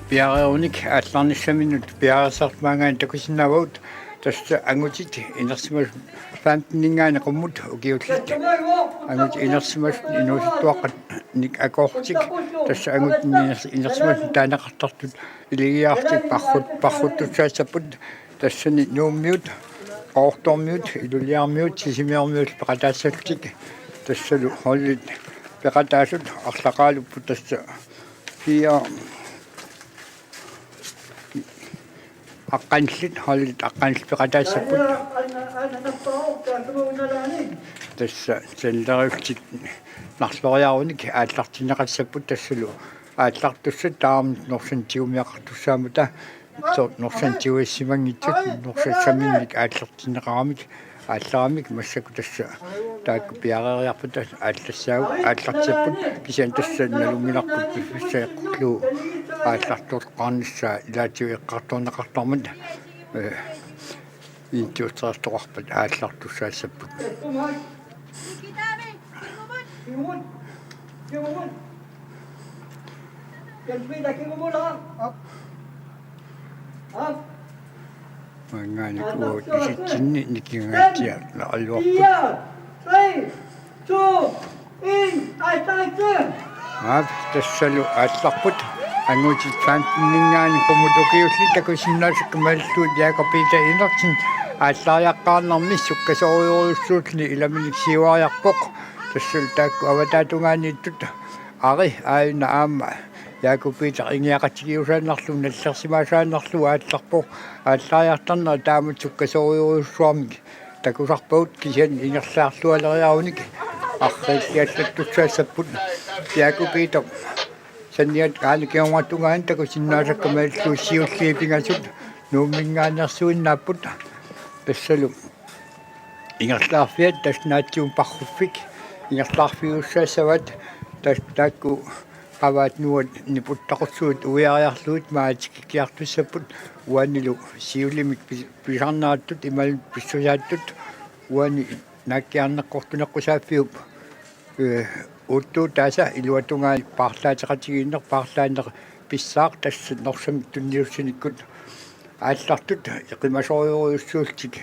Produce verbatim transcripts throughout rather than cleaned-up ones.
Piareerunik aallarnissaminnut piareersartuaanngaanniit takusinnaavagut, tassa angutit inersimasut femteninngaanniit qummut ukiullit. Angutit inersimasut inuusuttuaqqanik akoorlutik, tassa angutit iners-, inersimasut taaneqartartut iligiarlutik parrut-, parruttussaassapput. Tassani Nuummiut, Qaqortormiut, Ilulissarmiut, Sisimiormiut peqataassallutik. Tassalu holdit peqataasut arlaqaalupput, tassa fire aqqanillit, holdit aqqanillit peqataassapput. Tassa centeriullutik narloriarunik aallartinneqassapput, tassalu aallartussat taama Northern tigumiaqartussaammata, so-, Northern tiguissimanngitsut, Northern saminnik aallartinneqaramik, aallaramik. Massakkut tassa taakku piareeriarpata aallassaagut, aallartipput, kisianni tassa nalunngilarput piffissaq eqqorlugu aallartoqarnissaa, ilaatigut eqqartorneqartarmat, eh, intuutereertoqarpat aallartussaassapput. Maanngaanniit uagut isitsinni nikingaatsiarneraluarput. Aap, tassalu aallarput. Angutit femteninngaanniit qummut ukiullit takusinnaasakka malillugit Jakob Peter Enoksen aallariaqqaarnermi sukkasoorujussuulluni ilaminik siuariarpoq. Tassalu taakku avataatungaaniittut Ari aajuna aamma Jakob Peter ingiaqatigiusaannarlugu nallersimaasaannarlugu aallarpoq. Aallariartarnera taamatut sukkasoorujussuarmik takusarpagut, kisianni ingerlaarlualeriarunik arriilliallattussaassapput. Jakob Peter saniatigut aana kingornatungaani takusinnaasakka malillugit siulliit pingasut Nuumminngaanneersuinnaapput. Tassalu ingerlaarfiat tassa naatsumik parruffik ingerlaarfiussaassavaat, tassa taakku qavaat nuat niputtaqussuit uiariarlugit maatikikiartussaapput, uanilu siulimik pis-, pisarnerattut imaluunniit pissusaattut. Uani naakkiarneqqortuneqqusaaffiup, eh, uuttuutaasa iluatungaani paarlaateqatigiinneq, paarlaanneq pissaaq, tassa Northernimik tunniussinikkut. Aallartut eqimasoorujussuullutik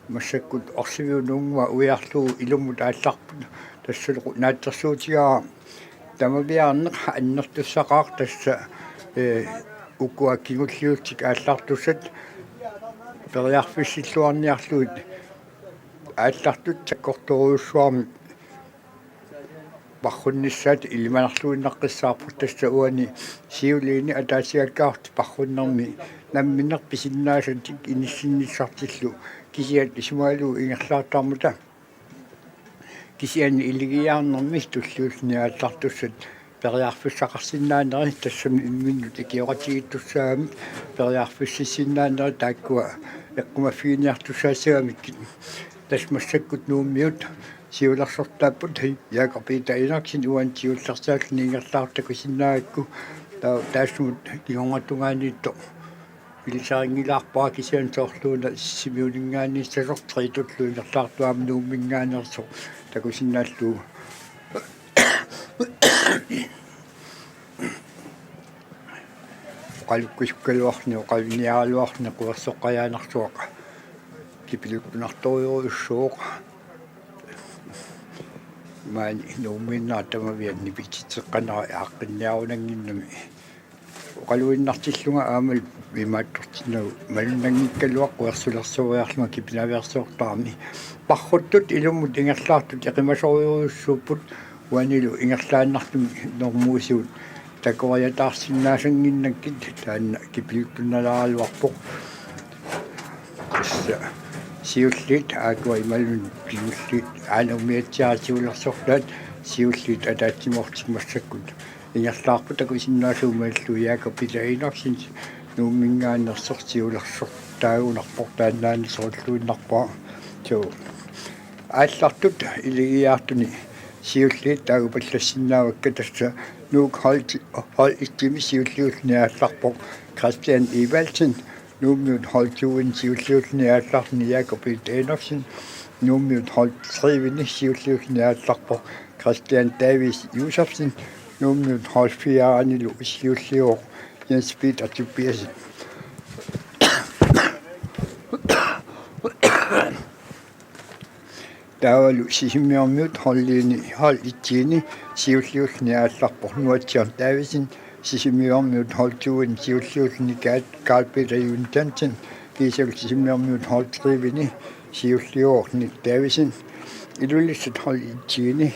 massakkut orsiviup nuunngua uiarlugu ilummut aallarput, tassalu naatsorsuutigaara tamaviaarneq annertussaqaaq, tassa, eh, ukua kingulliullutik aallartussat periarfissilluarniarlugit aallartut sakkortoorujussuarmik parrunnissaat ilimanarluinnaqqissaarput, tassa uani siuliini ataasiakkaarlutik parrunnermi namminneq pisinnaasatik inissinnissartillu, kisianni isumagalugu ingerlaartarmata, kisianni iligiiaarnermi tulliulluni aallartussat periarfissaqarsinnaaneri, tassami imminnut ikioqatigiittussaagamik periarfississinnaanerit taakkua eqqumaffiginiartussaassagamikkit. Tassa massakkut Nuummiut siulersortaapput, Jakob Peter Enoksen uani siullersaalluni ingerlaartoq takusinnaagakku, ta-, taassumut kingornatungaaniittoq ilisarinngilaarpara, kisianni soorluuna Sisimiuninngaanniissasoq tre-tullu ingerlaartoq aamma Nuumminngaanneersoq takusinnaallugu. Oqalukkusukkaluarluni, oqalunniaraluarluni quersoqqajaannarsuaq kipiluttunartorujussuuvoq. Maani Nuummiinnera tamaviat nipititseqqanera aaqqinniarunannginnami. Oqaluinnartillunga aammalu imaattortinnagu malunnanngikkaluaq quersulersueriarlunga kipinaveersaartarami. Parruttut ilummut ingerlaartut eqimasoorujussuupput, uanilu ingerlaannartumik normuusuut takoriataarsinnaasannginnakkit taanna kipiluttunnalaaraluarpoq. Tassa siulliit aakkua imaluunniit kingulliit aana umiatsiaat siulersortaat, siulliit ataatsimoortik massakkut ingerlaarput, takusinnaasakka malillugit Jakob Peter Enoksen Nuumminngaanneersoq siulersortaagunarpoq, taannaana soorluinnarpara. Suu. Aallartut iligiiaartuni siulliit taakupallassinnaavakka, tassa Nuuk hold, hold et-imi siulliulluni aallarpoq Christian Evaldsen, Nuummiut hold to-imi siulliulluni aallarluni Jakob Pihl Enoksen, Nuummiut hold tre-mi siulliulluni aallarpoq Christian Davis Josefsen, Nuummiut hold fire-nilu siulliuvoq Jens Peter Tobiassen. Taavalu Sisimiormiut hold et-ini siulliulluni aallarpoq Nuatsiaq Davidsen, Sisimiormiut hold to-ini siulliulluni Ka-, Karl Peter Jonathansen, kiisalu Sisimiormiut hold tre-ni siulliuvoq Nick Davidsen, Ilulissat hold et-ini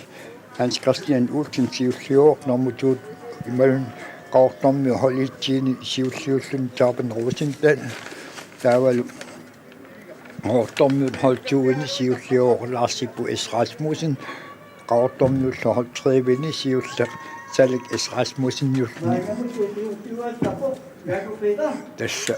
Hans Christian Olsen siulliuvoq nummer to, imaluunniit Qaqortormiut hold et-ini siulliulluni Torben Rosendahl, taavalu Qaqortormiut hold to-ini siulliuvoq Lars Sippu S. Rasmussen, Qaqortormiullu hold tre-ni siulleq Salik S. Rasmusseniulluni. Tassa.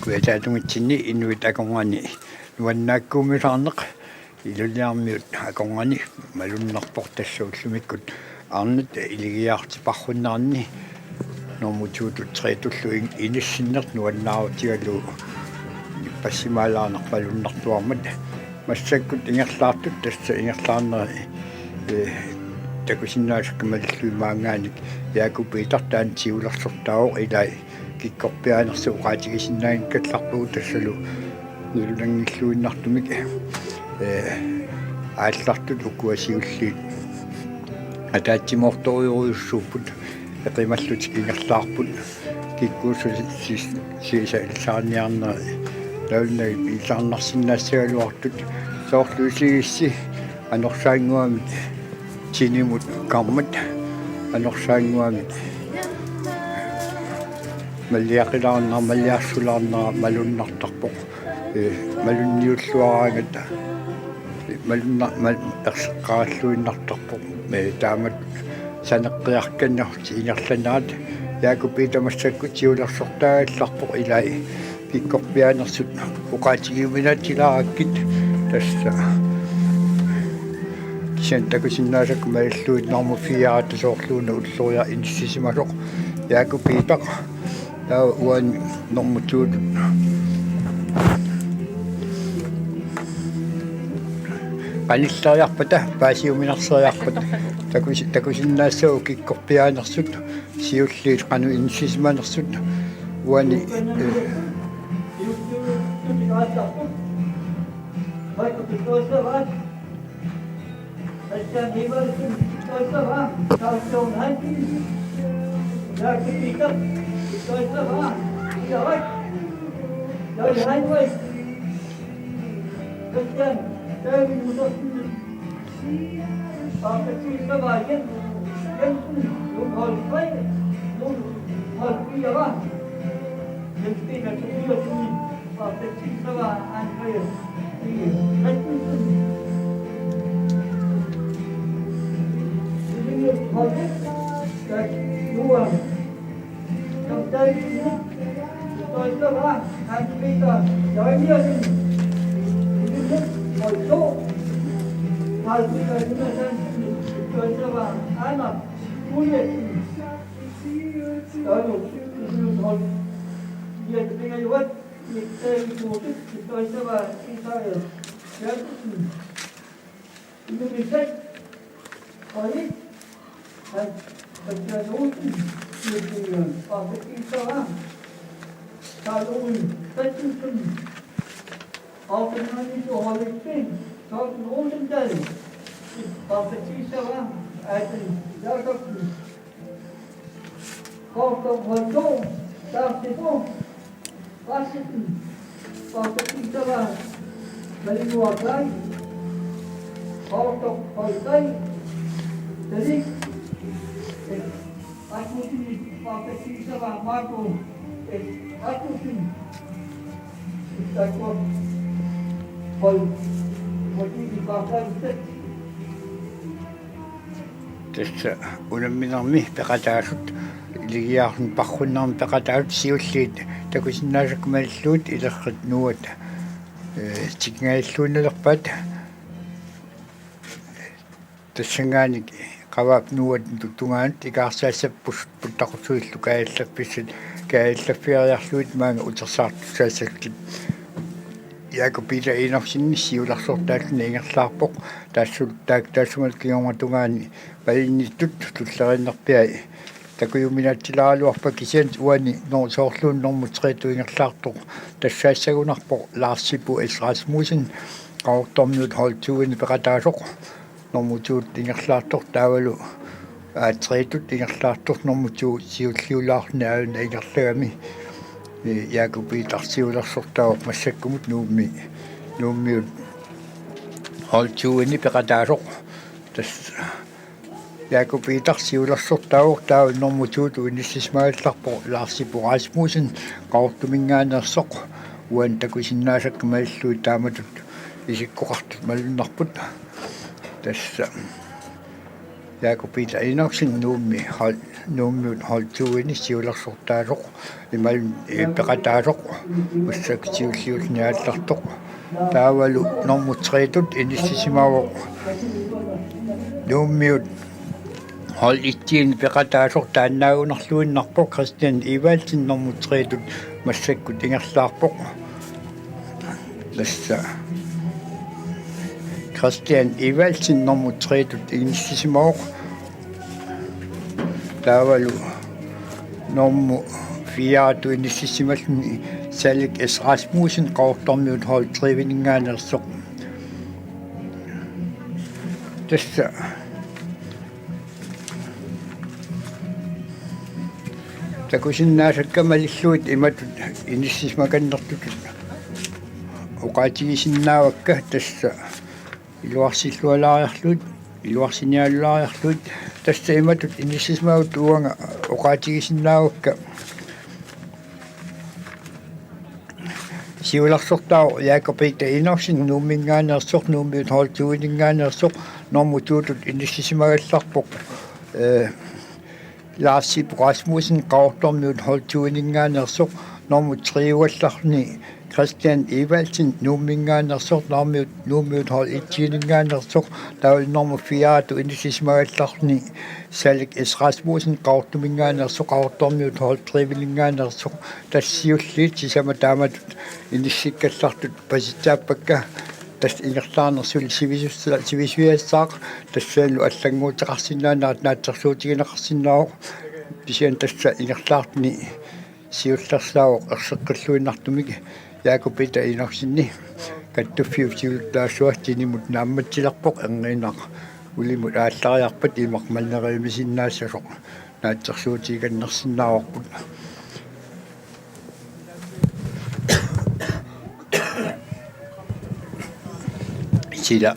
Kujataatungitsinni inuit akornanni nuannaakkuumissaarneq Ilulissarmiut akornanni malunnarpoq, tassa ullumikkut arnat iligiartiparrunnaarni normu to-tut tre-tullu in-, inissinneq nuannaarutigalugu ippassimaalaarneq malunnartuarmat. Massakkut ingerlaartut, tassa ingerlaarneri, eh, takusinnaasakka malillugit maanngaanniit Jaaku Piitaq taanna siulersortaavoq, ilai kikkorpiaanersoq oqaatigisinnaanngikkallarpugut, tassalu nalunanngilluinnartumik, eh, aallartut ukua siulliit ataatsimoortorujussuupput, eqimallutik ingerlaarput, kikkuussut sis-, siisa ilsaarniarneri nalunnagit ilsaarnarsinnaassagaluartut, soorlu isigisi anorsaannguamik tinimut karmat, anorsaannguamik malliaqqilaarnera, malliarsulaarnera malunnartarpoq. Eh, malunniulluaraangata, eh, malunna-, mal-, erseqqaralluinnartarpoq. Eh, taamatut saneqqiarkannertik ingerlanerat Jaaku Piitaq massakkut siulersortaagallarpoq, ilai kikkorpiaanersut oqaatigiuminaatsilaarakkit, tassa. Kisianni takusinnaasakka malillugit normu fire-ata soorluuna ulloriaq inissisimasoq Jaaku Piitaq. Taava uani normu to-tut qanilleriarpata, paasiuminarseriarpata, takusi-, takusinnaassavagut kikkorpiaanersut siulliit qanoq inissisimanersut. Uani, eh, Christian Iversen, Christopher, Claus Johan Hansen, Jakob Peter, Christopher, Erik, Jørgen Heinrich, Christian David Josefsen, Patrick Christopher Jens-, Jensen, Jon Paul Frey, Jon Paul Peter, Jens Peter Tobiassen, Erik David Moses, Christopher Isaias Jakobsen, Inuit Olsen, Hans Christian Olsen, Inuit Olsen, Patrick Isaias, Karl Ole Christensen, Alfred Magnus og Holger Steen, Thorsten Rosendahl, Patrick Isaias, Aiden Jakobsen, Korto Hoito, Tarsifo, Washington, Korto Isava, Malinua Kai, Korto Hoitai, Talik, Rasmussen, Korto Isava, Marco, Rasmussen, Takwa, Hoi, Hoi, Korto Isava. Tassa unamminermi peqataasut, iligiarnermi parrunnermi peqataasut siulliit takusinnaasakka malillugit ilerrit nuuat, eh, tikingajalluinnalerpaat. Tassanngaanniit Qaavaap Nuuata tungaanut ikaarsaassapput puttaqutsuillu kaajallaffissat, kaajallaffiariarlugit maanga utersaartussaassallutik. Jakob Peter Enoksen siulersortaalluni ingerlaarpoq, taassu-, taak-, taassumalu kingorna tungaani malinnittut tulleriinnarpiai takujuminaatsilaaraluarpaa, kisianni uani nor-, soorluuna normu tre-tut ingerlaartoq tassaassagunarpoq Lars Sippo S. Rasmussen, Qaqortormiut hold tyve-ni peqataasoq, normu to-tut ingerlaartoq, taavalu, aa, tre-tut ingerlaartoq, normu to siulliulaarluni aajuna ingerlagami. Ee, Jakob Peter siulersortaavoq massakkumut Nuummi, Nuummiut hold tyve-ni peqataasoq. Tassa Jakob Peter siulersortaavoq, taava normu to-tut inissisimagallarpoq Lars Sippo Rasmussen, Qaqortuminngaanneersoq. Uani takusinnaasakka malillugit taamatut isikkoqartut malunnarput. Tassa Jakob Peter Enoksen, Nuummi hold-, Nuummiut hold tyve-ni siulersortaasoq, imaluunniit, ee, peqataasoq, massakkut siulliulluni aallartoq. Taavalu normu tre-tut inissisimavoq Nuummiut hold et-iini peqataasoq, taannaagunarluinnarpoq Christian Evaldsen, normu tre-tut massakkut ingerlaarpoq. Tassa Christian Evaldsen normu tre-tut inissisimavoq. Taavalu normu fire-tut inissisimalluni Salik S. Rasmussen, Qaqortormiut hold tre-vininngaanneersoq. Tassa takusinnaasakka malillugit imatut inissisimakannertutut oqaatigisinnaavakka, tassa iluarsillualaariarlugit, iluarsiinnarlualaariarlugit, tassa imatut inissisimavagut uanga oqaatigisinnaavakka. Siulersortaavoq Jakob Peter Enoksen, Nuumminngaanneersoq, Nuummiut hold tyve-ninngaanneersoq, normu to-tut inissisimagallarpoq, ee, Lars Sippo Rasmussen, Qaqortormiut hold tyve-ninngaanneersoq, normu tre-ugallarluni Christian Evaldsen, Nuumminngaanneersoq, normu, Nuummiut hold et-iininngaanneersoq, taavalu normu fire-tut inissisimagallarluni Salik S. Rasmussen, Qaqortuminngaanneersoq, Qaqortormiut hold tre-vininngaanneersoq. Tassa siulliit sisamat taamatut inissikkallartut pasitsaappakka. Tassa ingerlaarneq suli sivisus-, sivisujaassaaq, tassalu allannguuteqarsinnaanerat naatsorsuutigineqarsinnaavoq. Kisianni tassa ingerlaartuni siullersaavoq erseqqilluinnartumik Jakob Peter Enoksen. Kattuffiup siulittaasua tinimut naammatsilerpoq, erniinnaq ulimut aallariarpat imaq malneriumisinnaassasoq naatsorsuutigikannersinnaavarput. Sila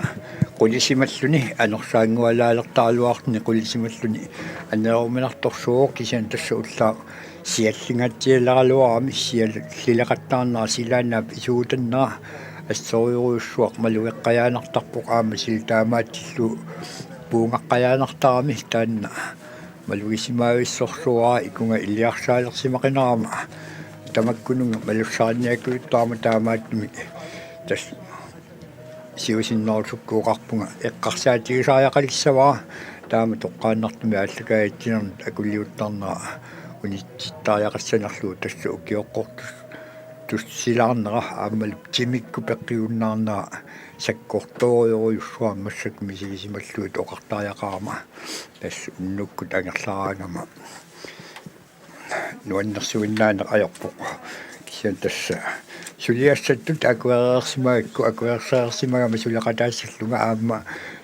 qulisimalluni anorsaanngualaalertaraluarluni qulisimalluni aneruminartorsuuvoq, kisianni tassa ullaaq siallingaatsialeraluarami, siallileqattaarnera silaannaap isuutannera assorujorujussuaq malugeqqajaanartarpoq, aamma sila taamaattillugu puungaqqajaanartarami, taanna malugisimavissorsuuara ikunga iliarsaalersimaqinerama. Tamakkununnga malussarinniakkujuttarama taamaattumik. Tassa siusinnerusukkut oqarpunga eqqarsaatigisariaqalissavara, taama toqqaannartumik aallakaatitsinernut akuliuttarnera unitsittariaqassanerlugu, tassa ukioqqortus-, tussilaarnera aammalu timikkut peqqiunnaarnera sakkortoorujorujussuarmik massakkut misigisimallugit oqartariaqarama. Tassa unnukkut angerlaraangama nuannersuinnaaneq ajorpoq. Kisianni tassa suliassattut akuereersimagakku, akuersaarsimagama suleqataassallunga aamma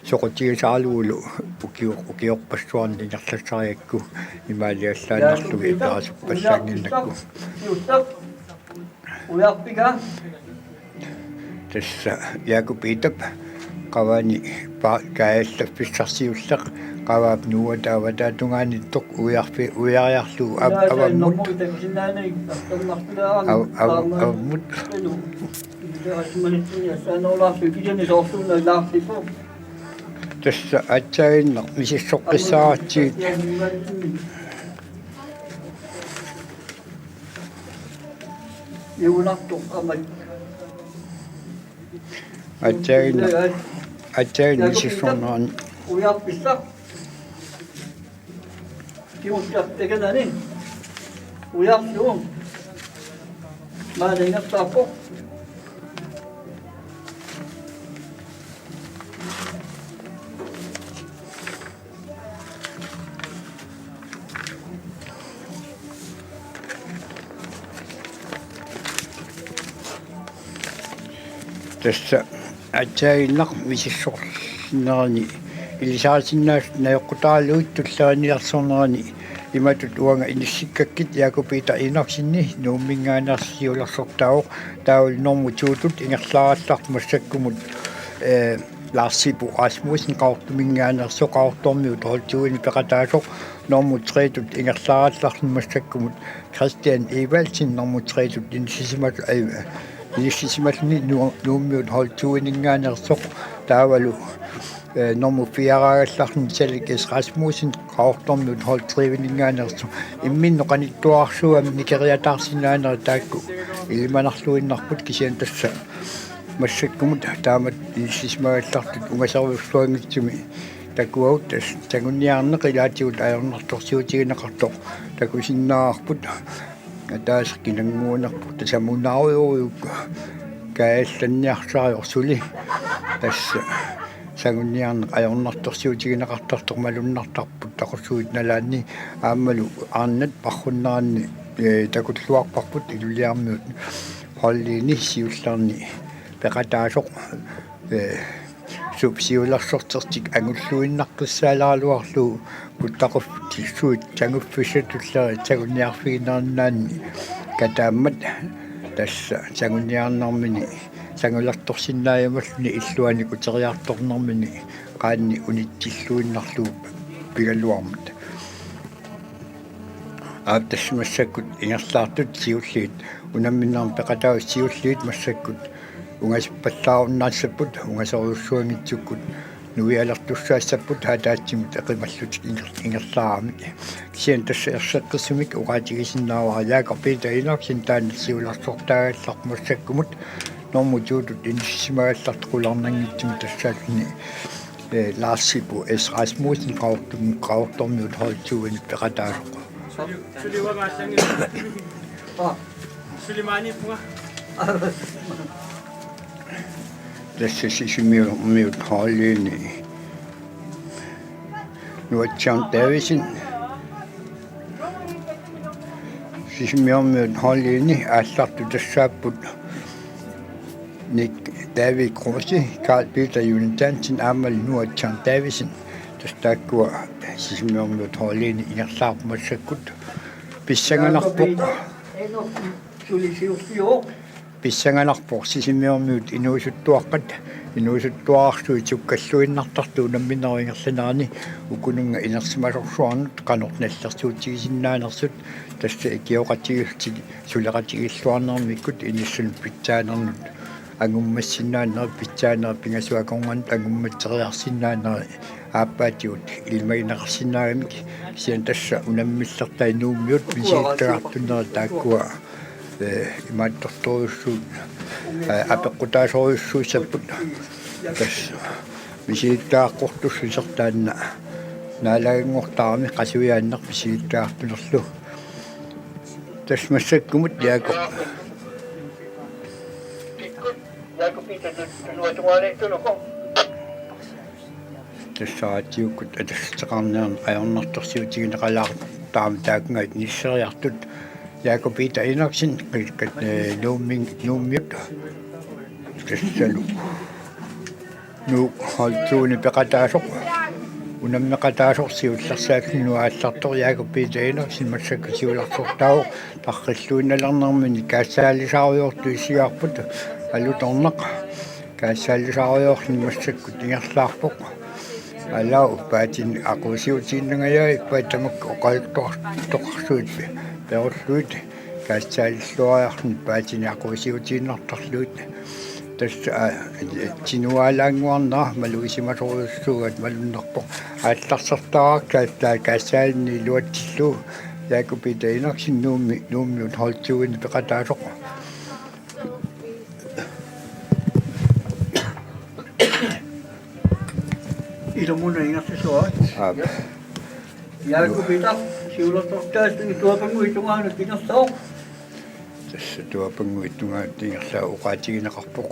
soqutigisaralugulu ukio-, ukiorpassuarni ingerlassarigakku imaaliallaannarlugit taasuppallaannginnakku. Ujarpika. Tassa Jakob Peterip qavani pa-, kaajallaffissarsiulleq, Qaavaap Nuuata avataa tungaanittoq ujarfi-, ujariarlugu av-, avammut. Av-, av-, avammut. Tassa aatsaannguaq misissoqqissaartigu. Iunartoq aamma. Aatsaannguaq, aatsaannguaq misissornerani. Ujarpissaq. Ujartakanani. Ujarlugu. Maaniingattaarpoq. Tassa aatsaannguaq misissornerani ilisarisinnaasut najoqqutaalugit tulleriiaarsornerani imatut uanga inissikkakkit Jakob Peter Enoksenip Nuumminngaanneersoq siulersortaavoq taavalu normu to-tut ingerlaarallartoq massakkumut, eh, Lars Sippo Rasmussen Qaqortuminngaanneersoq Qaqortormiut hold to-inik peqataasoq normu tre-tut ingerlaarallarluni massakkumut Christian Evaldsen normu tre-tut inissisimas-, eh, inissisimalluni Nu-, Nuummiut hold to-ininngaanneersoq taavalu, eh, normu fire-raagallarluni Salik S. Rasmussen Qaqortormiut hold tre-ininngaanneersoq imminnut qanittuararsuugami nikeriataarsinnaanerit taakku ilimanarluinnarput kisianni tassa massakkumut taamatut inissisimagaluartut ungasorujussuanngitsumik takuagut tassa sangunniarneq ilaatigut ajornartorsiutigineqartoq takusinnaavarput. Ataaseq kinannguunerpoq tasamunaarujorujuk kaajallanniarsarivoq suli. Tassa sangunniarneq ajornartorsiutigineqartartoq malunnartarpoq takorsuit nalaanni aammalu arnat parrunneranni, eh, takulluarparput Ilulissarmiut holdini siullerni peqataasoq, eh, sup siulersortertik angulluinnaqqissaalaaraluarlugu puttaquffiit sanguffissat tullerit sangunniarfiginerinnaanni kataammat tassa sangunniarnermini sangulertorsinnaajumalluni illuanik uteriartornermini qaanni unitsilluinnarlugu pigaluarmat. Aap tassa massakkut ingerlaartut siulliit unamminermi peqataasut siulliit massakkut ungasippallaarunnaassapput ungasorujussuanngitsukkut nuialertussaassapput ataatsimut eqimallutik inger-, ingerlaaramik. Kisianni tassa erseqqissumik oqaatigisinnaavara Jakob Peter Enoksen taanna siulersortaagallarpoq massakkumut normu to-tut inissisimagallartoq qularnanngitsumik tassaalluni, eh, Lars Sippo S. Rasmussen Qaqortum-, Qaqortormiut hold to-inik peqataasoq. Suli uanga aallanngi-, suli maaniippunga. Tassa Sisimiormiut holdini Nuatsiaq Davidsen. Sisimiormiut holdini aallartut tassaapput Nick David Kruse, Carl Peter Jonathansen aammalu Nuatsiaq Davidsen. Tassa taakkua Sisimiormiut holdini ingerlaarput massakkut. Pissanganarpoq. Suli siulliuvoq. Pissanganarpoq Sisimiormiut inuusuttuaqqat, inuusuttuararsuit sukkalluinnartartut unamminerup ingerlanerani ukununnga inersimasorsuarnut qanoq nallersuutigisinnaanersut, tassa ikioqatigiillutik suleqatigiilluarnermikkut inissanut pitsaanernut angummassinnaanerit, pitsaanerit pingasut akornannut angummatseriarsinnaanerit aappaatigut ilimagineqarsinnaagamik, kisianni tassa unammillertai Nuummiut misilittagartunerit taakkua, eh, imaattortorujussuit, eh, apeqqutaasorujussuussapput. Tassa misilittagaqquartussusertaanna naalaganngortarami qasujaanneq misilittagartunerlu. Tassa massakkumut Jakob. Tassa aatiukkut atassuteqarniarneq ajornartorsiutigineqalaartarami taakkunannga inisseriartut Jakob Peter Enoksen, qilkat, eh, Nuummi-, Nuummiut. Tassalu Nuuk hold to-inik peqataasoq. Unammeqataasoq siullersaalluni aallartoq Jakob Peter Enoksen massakkut siulersortaavoq tarrilluinnalernermini kaassaalisaarujoortut isigaarput alutornaq. Kaassaalisaarujoorluni massakkut ingerlaarpoq. Alaa, paatini aqusiutiinnangajaa ippaat tamakku oqaluttuar-, toqarsuit perullugit kaassaalilluariarluni paatini aqusiutiinnartarlugit. Tassa, aa, tinuaalaannguarnera malugisimasuugatta malunnarpoq. Aallarsertaraartaat kaassaalinni iluatsillugu Jakob Peter Enoksen Nuummi, Nuummiut hold to-inik peqataasoq. Ilumut ingerlasuat. Aap. Jaaku Piitaq, siulersortaasunit tuapannguit tungaanut ingerlavoq. Tassa tuapannguit tungaanut ingerlavoq oqaatigineqarpoq.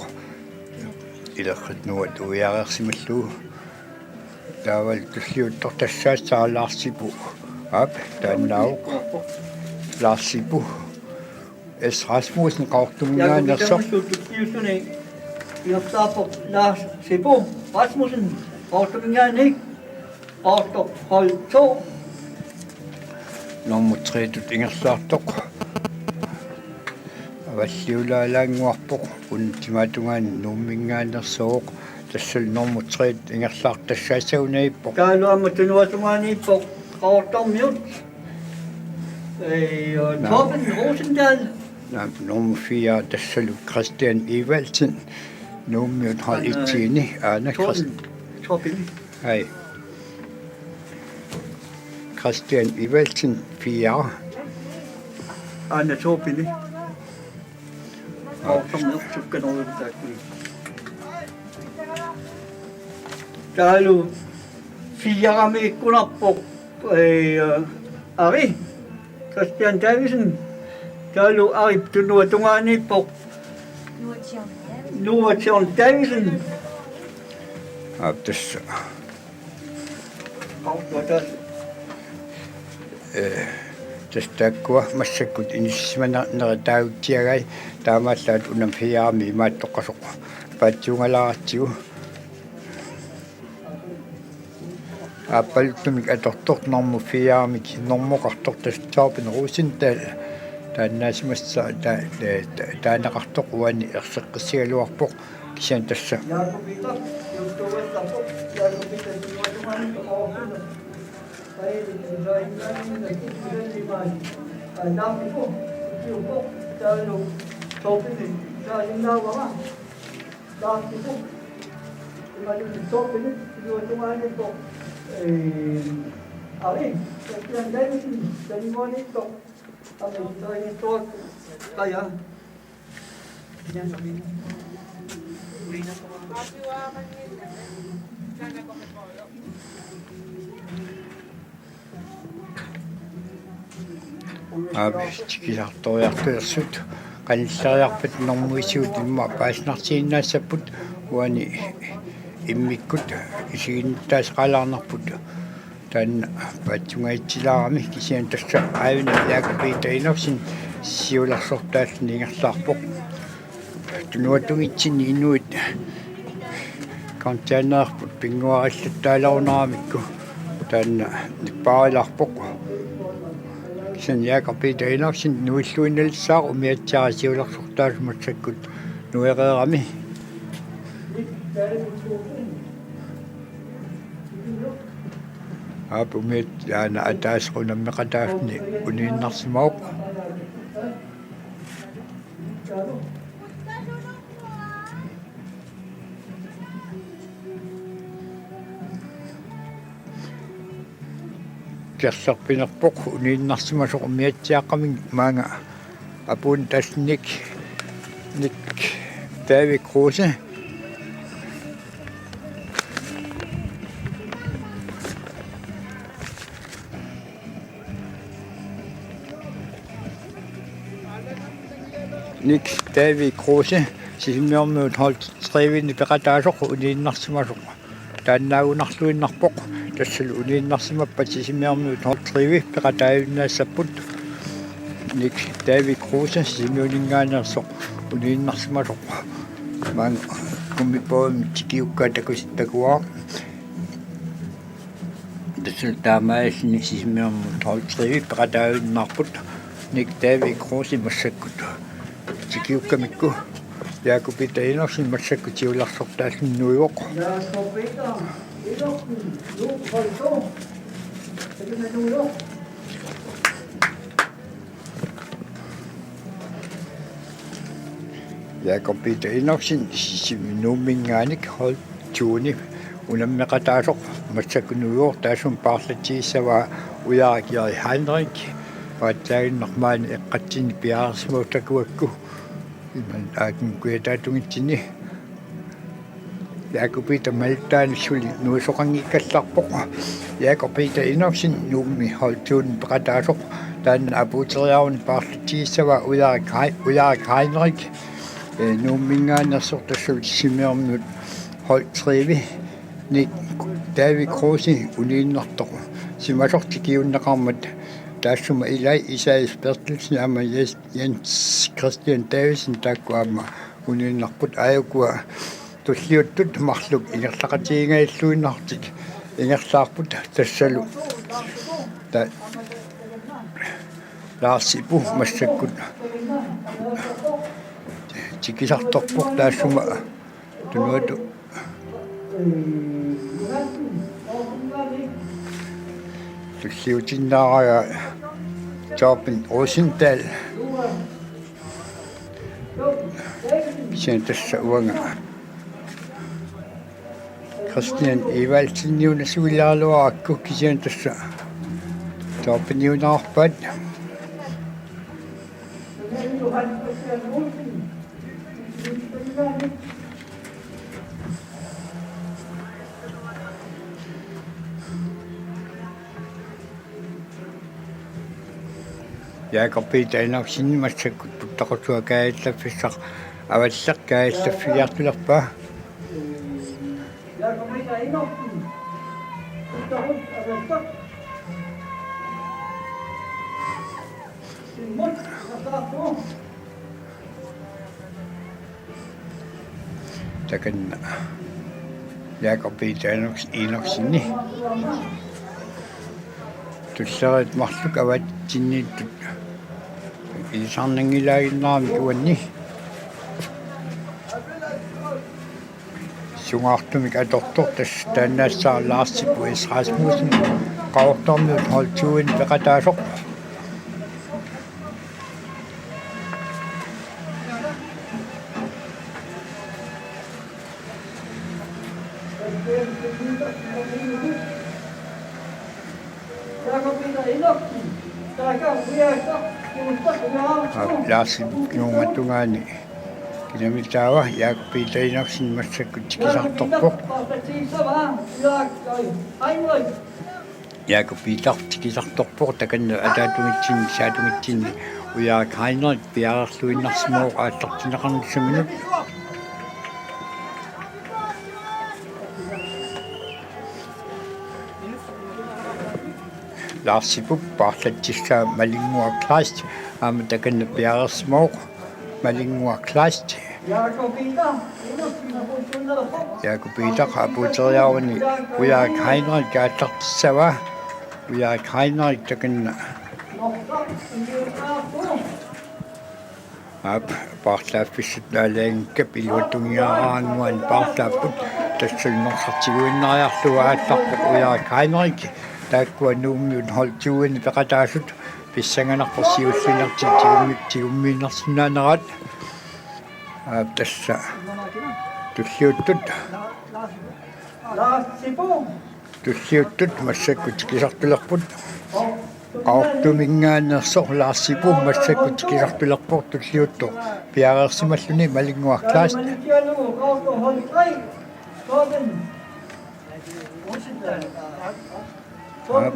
Ileqqit nuat uiareersimallugu. Taavalu tulliuttoq tassaassaaq Lars Sipu. Aap, taannaavoq. Lars Sipu. S. Rasmussen Qaqortuminngaanneersoq. Jaaku Piitaq tulliuttuni ingerlaarpoq Lars Sipu Rasmussen Qaqortuminngaanniit. Qaqortoq hold to. Nummer tre-tut ingerlaartoq. Avalliulaalaannguarpoq, unnussimaata tungaanut Nuumminngaanneersoq. Tassalu nummer tre-tut ingerlaartoq tassaassagunarpoq. Taavalu aamma tunuata tungaaniippoq Qaqortormiut. Ee, Naa. Torben Rosendahl. Naa, nummer fire, tassalu Christian Evaldsen. Nuummiut hold et-ini, aana Torben. Christ-, Torben. Hej. Christian Evaldsen, fire. Aana Torben. Qaqortormiut sukkanerujussuit taakkuli. Taavalu fire-mi ikkunarpoq, ee, Ari Christian Davidsen. Taavalu Arip tunuata tungaaniippoq Noah John Davidsen. Aap, tassa. Ee, tassa taakkua massakkut inissisimanerit taagutsiagai, taamaallaat una fire-mi imaattoqasoq paatsuungalaaratsigu. Aappaluttumik atortoq nummer fire-mik normoqartoq tassa Torben Rosendahl. Taannaasimassaaq ta-, ta-, ta-, taaneqartoq uani erseqqissagaluarpoq. Kisianni tassa. Aap, tikisartoriartulersut qanilleriarpat normuisigut immaqa paasinartiinnaassapput uani immikkut isiginnittaaseqalaarnerput. Taanna paatsuungatsilaarami kisianni tassa aajuna Jaaku Piitaq Enoksen siulersortaalluni ingerlaarpoq. Tunuatungitsinni inuit counternerput pinnguarillattaalerunaramikku taanna nippaarilaarpoq. Kisianni Jaaku Piitaq Enoksen nuilluinnalissaaq umiatsiaq siulersortaasoq massakkut nuereerami. Aap, umiat aana ataaseq unammeqataasuni uniinnarsimavoq. Kerlerpinerpoq uniinnarsimasoq umiatsiaaqqamik maanga apuun tassa Nick, Nick David Kruse. Nick David Kruse, Sisimiormiut hold tre-vini peqataasoq uniinnarsimasoq. Taannaagunarluinnarpoq, tassalu uniinnarsimappat Sisimiormiut hold tre-vi peqataavinnaassapput. Nick David Kruse, Sisimiuninngaanneersoq uniinnarsimasoq. Maanga gummibådimik tikiukkaa takusittakuaa. Tassa taamaalilluni Sisimiormiut hold tre-vi peqataavinnaarput Nick David Kruse massakkut tikiukkamikku. Jaaku Piitaq Enoksen massakkut siulersortaalluni nuivoq. Jaaku Piitaq Enoksen Sisimiorminngaanniit hold to-ni unammeqataasoq massakkut nuivoq, taassuma paarlatigissavaa Ujarak Jari Heinrich, paatsaaginnaq maani eqqatsinni piareersimavoq takuakku. Imannak aajuku kujataatunngitsinni. Jakob Peter Maltaan suli nuisoqanngikkallarpoq. Jakob Peter Enoksen Nuummi holdtyveni peqataasoq, taanna apuuteriaruni paarlatsigissavaa Ujarik Hai-, Ujarik Heinrich, eh, Nuumminngaanneersoq, tassalu Sisimiormiut hold tre-mi Nick David Kruse uniinnartoq. Simasoq tikiunneqarmat taassuma ilai Isaias Berthelsen aamma Jes-, Jens Christian Davidsen taakku aamma uniinnarput. Aajukua tulliuttut marluk ingerlaqatigiinngilluinnartik ingerlaarput, tassalu ta-, Lars Ipu massakkut tikisartorpoq, taassuma tunuatut tulliutinnaariaa Torben Rosendahl. Kisianni tassa uanga Christian Evaldsen-iuna suliaraluarakku, kisianni tassa Torbeniunerarpaat. Jakob Peter Enoksen massakkut puttaqutsuaq kaajallaffissaq avalleq kaajallaffiliartulerpaa. Takanna Jakob Peter Enoks-, Enoksenip tulleriit marluk avaatsinniittut ilisarnanngilaaginnaramik uanni. Sungaartumik atortoq, tassa taannaassaaq Lars Ipu S. Rasmussen, Qaqortormiut hold tyve-ni peqataasoq. Aap, Lars Ipup nuungatungaani kinamitaava Jakob Peter Enoksen massakkut tikisartorpoq. Jakob Peter tikisartorpoq, takanna ataatungitsinni, saatungitsinni Ujarik Heinrich piareerluinnarsimavoq aallartinneqarnissaminut. Lars Ipup paarlatsissaa Malinnguaq Kleist aamma takanna piareersimavoq. Malinnguaq Kleist. Jakob Peter apuuteriaruni Ujarik Heinrich aallartissavaa. Ujarik Heinrich takanna. Aap, paarlaaffissat naalaanngikkap iluatungiaraannguanik paarlaapput, tassalu norsartiguinnariarlugu aallarpoq Ujarik Heinrich. Taakkua Nuummiut hold tyve-ni peqataasut pissanganarpoq siulliinnartik tigummi-, tigummiinnarsinnaaneraat. Aap, tassa tulliuttut. Lars Ipu. Tulliuttut massakkut tikisartulerput. Qaqortuminngaanneersoq Lars Ipu massakkut tikisartulerpoq tulliuttoq piareersimalluni Malinnguaq Kleist. Aap.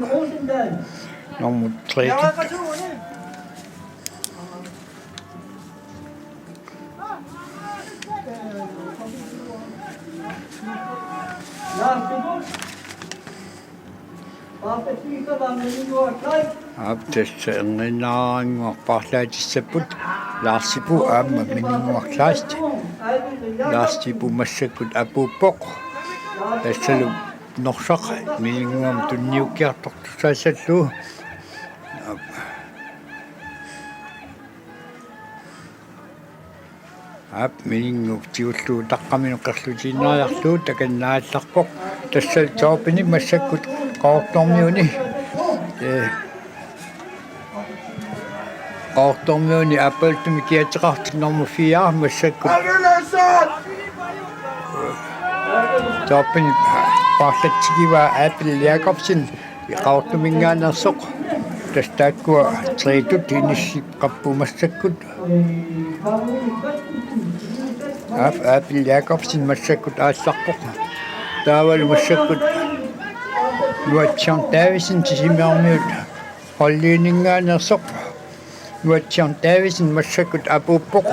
Nummer tre. Aap, tassa erniinnaraannguaq paarlaatissapput. Lars Ipu aamma Malinnguaq Kleist. Lars Ipu massakkut apuuppoq. Tassalu norsaq Malinnguamut tunniukkiartortussaassallugu. Aap, Malinnguaq tigullugu taqqaminut qerlutiinnariarlugu takanna aallarpoq. Tassalu Torbenip massakkut Qaqortormiuni. Ee, Qaqortormiuni Aappaluttumik kiateqartoq nummer fire massakkut. Torbenip paarlatsigivaa Abel Jakobsen. Qaqortuminngaanneersoq. Tassa taakkua tre-tut inissikkapput massakkut. Aap, Abel Jakobsen massakkut aallarpoq. Taavalu massakkut Nuatsiaq Davidsen Sisimiormiut holdiininngaanneersoq. Nuatsiaq Davidsen massakkut apuuppoq.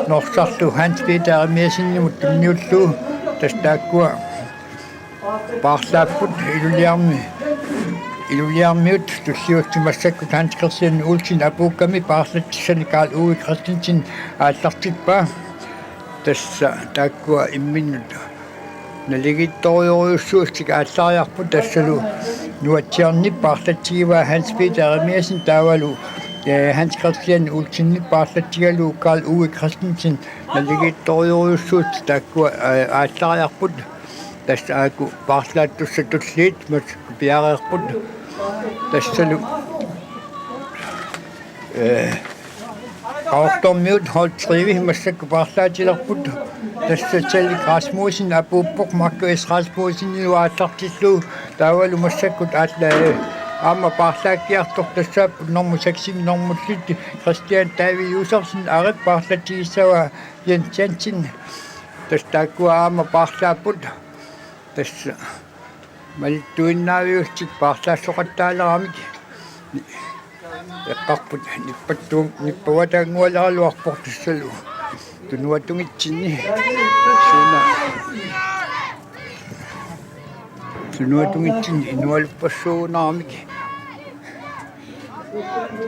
Norsarlu Hans Peter Jeremiassenimut tunniullugu, tassa taakkua paarlaapput. Ilulissarmi, Ilulissarmiut tulliullutik massakkut Hans Christian Olsen apuukkami paarlatsissani Karl Uwe Christensen aallartippaa. Tassa taakkua imminnut naligiittorujussuussutik aallariarput, tassalu Nuatsiaq paarlatsigivaa Hans Peter Jeremiassen taavalu, eh, Hans Christian Olsen paarlatsigalugu Karl Uwe Christensen naligiittorujussuussutik taakkua, eh, aallariarput. Tassa aajuku paarlaattussat tulliit massakkut piareerput. Tassalu, eh, Qaqortormiut hold tre massakkut paarlaatilerput. Tassa Salik Rasmussen apuuppoq Marco S. Rasmussenilu aallartillugu. Taavalu massakkut aalla-, eh, aamma paarlaakkiartoq tassaapput normu seks-imi normu syv Christian David Josefsen, Arip paarlatsigissavaa Jens Jensen. Tassa taakkua aamma paarlaapput. Tassa malittuinnaaviussutik paarlaassoqattaaleramik. Eqqarput nippattuum-, nippavataanngualeraluarpoq tassalu tunuatungitsinni. Suna. Tunuatungitsinni inualuppassuugunaramik.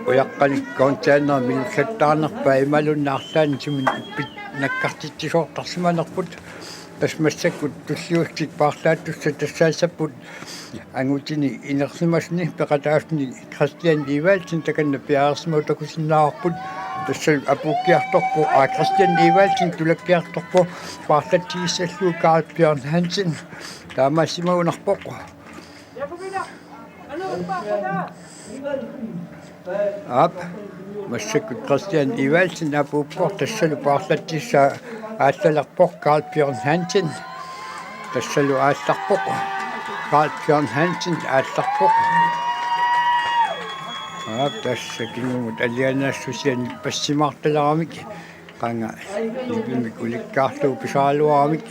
Ujaqqanik containeri milullattaarnerpaa imaluunniit arlaannik sumik ippit nakkartitsisoortarsimanerput. Tassa massakkut tulliullutik paarlaattussat tassaassapput angutini inersimasuni peqataasuni Christian Evaldsen takanna piareersimasoq takusinnaavarput. Tassa apuukkiartorpoq, aa, Christian Evaldsen tulakkiartorpoq paarlatsigissallugu Karl Bjørn Hansen. Taamaassimagunarpoq. Aap, massakkut Christian Evaldsen apuuppoq, tassalu paarlatsissaa aallalerpoq Karl Bjørn Hansen. Tassalu aallarpoq. Karl Bjørn Hansen aallarpoq. Aap, tassa kingumut alianaassusia nippassimaartaleramik. Qanga nipimik ulikkaarlugu pisaraluaramik.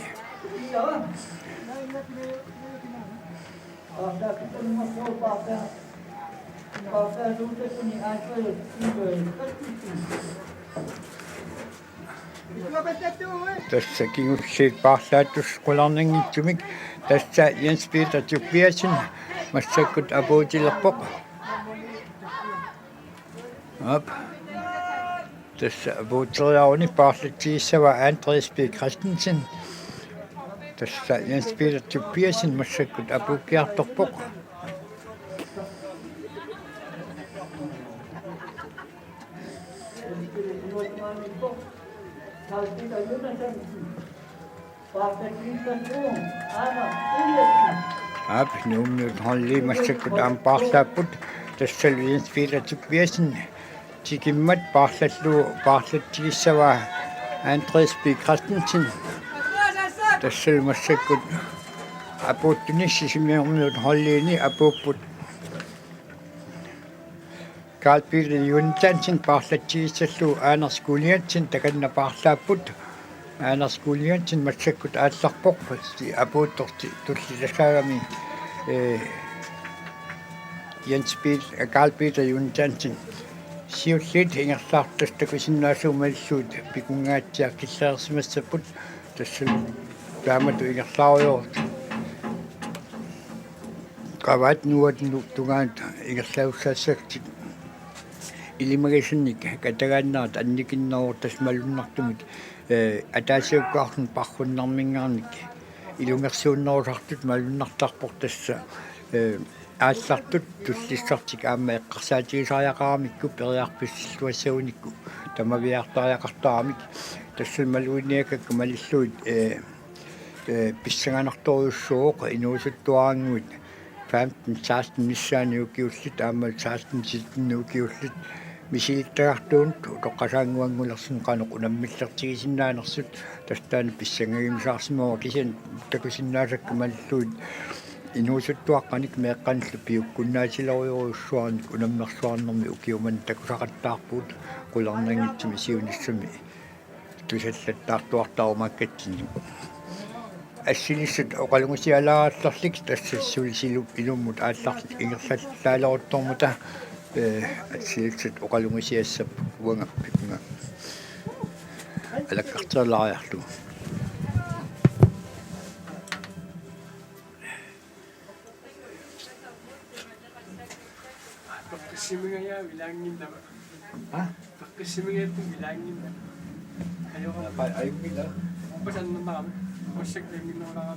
Tassa kingulliit paarlaattussat qularnanngitsumik. Tassa Jens Peter Tobiassen massakkut apuutilerpoq. Aap. Tassa apuuteriaruni paarlatsigissavaa Andreas B. Christensen. Tassa Jens Peter Tobiassen massakkut apuukkiartorpoq. Aap, Nuummiut holdi massakkut aamma paarlaapput, tassalu Jens Peter Tobiassen tikimmat paarlallugu paarlatsigissavaa Andreas B. Christensen. Tassalu massakkut apuuttuni Sisimiormiut holdiini apuupput. Karl Peter Jonathansen paarlatsigissallugu Anders Gulliansen takanna paarlaapput. Anders Gulliansen massakkut aallarpoq, apuuttorti tullitassaagami, eh, Jens Peter, Karl Peter Jonathansen. Siulliit ingerlaartut takusinnaasut malillugit pikunngaatsiartillerissimassaapput, tassalu taamatut ingerlaarujoortut. Qavaat nuuat nu-, tungaanut ingerlaassagakkit ilimagisannik katagaannerat annikinneruvoq, tassa malunnartumik, eh, ataasiakkaarluni parrunnerminngaanniit ilungersuunnerusartut malunnartarpoq, tassa, eh, aallartut tullissartik aamma eqqarsaatigisariaqaramikku periarfissilluassagunikku tamaviaartariaqartaramik, tassa maluginniakkakka malillugit, eh, eh, pissanganartorujussuuvoq inuusuttuarannguit femten seksten missaani ukiullit aamma seksten sytten ukiullit misilittagartuunut utoqqasaannguanngulersuni qanoq unammillertigisinnaanersut, tassa taanna pissangagiumaarsimavoq, kisianni takusinnaasakka malillugit inuusuttuaqqanik meeqqanillu piukkunnaatilerujorujussuarnik unammersuarnermi ukiumani takusaqattaarpugut, qularnanngitsumik siunissami tusallattaartuartarumaakkatsinnik. Assilissat oqalugisaalaarallarlik tassa suli silu-, ilummut aallartik ingerlallaaleruttormata, ee, assilissat oqalugisaassapput uanga pipunga alakkartilaariarlugu. Peqqissimigajaa ilaanginnama. Ha? Peqqissimigajaa ilaanginnama. Ajora. Ai, ai, mila. Pasannarami. Passak ilaanginnama.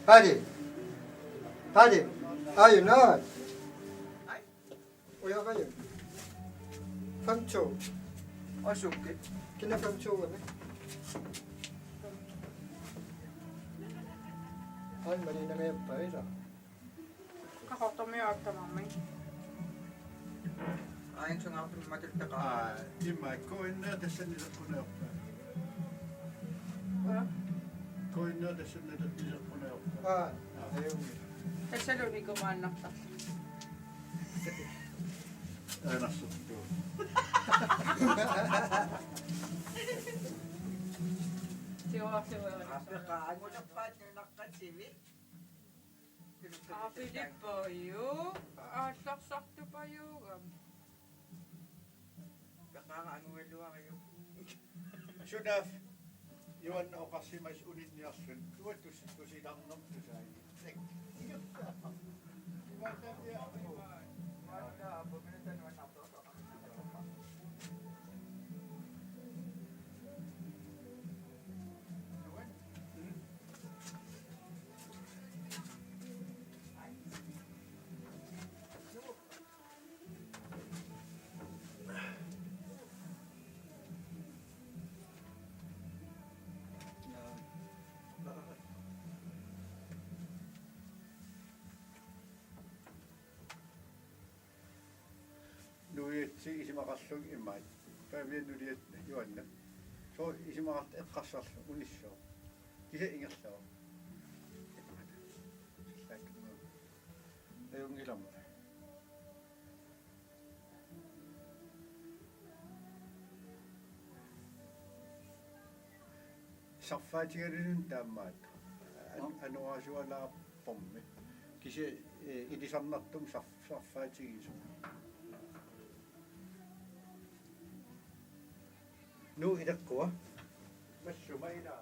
Paddy. Paddy. Are you not? Uja, uja. Fem to. Og sukke. Kender fem to, eller? Ej, men det er noget, jeg bøjer. Qaqortormiut aatsaammik. Ain sungaartumik matutteqaaq. Aa, imma, K N R tassani ileqqunajorpaa. Aa? K N R tassani ileqqunajorpaa. Aa, aa, ajunngilaq. Tassalu nikumaannartarluni. Erinarsortuut. Siuarsiuarina. Peqaangulerpaat nunaqqativi. Aapilippajuk, aallarsartupajuk, am. Peqaangugaluariuk. Sunaaffa Juanna oqarsimasoq uninniarluni. Uanga tus-, tusilaarnertusai. Nuiatsi isumaqarlunga imaat. Paavia nuliat Juanna. Sooq isumaqartoq eqqarsarluni unissooq. Kisianni ingerlavoq. Ajunngilaq. Sarfaatigalunut taamaattut. An-, anorersualaarpormi. Kisianni, eh, ilisarnartumik sarf-, sarfaatigisoq. Nuup ileqqua. Massuma ila.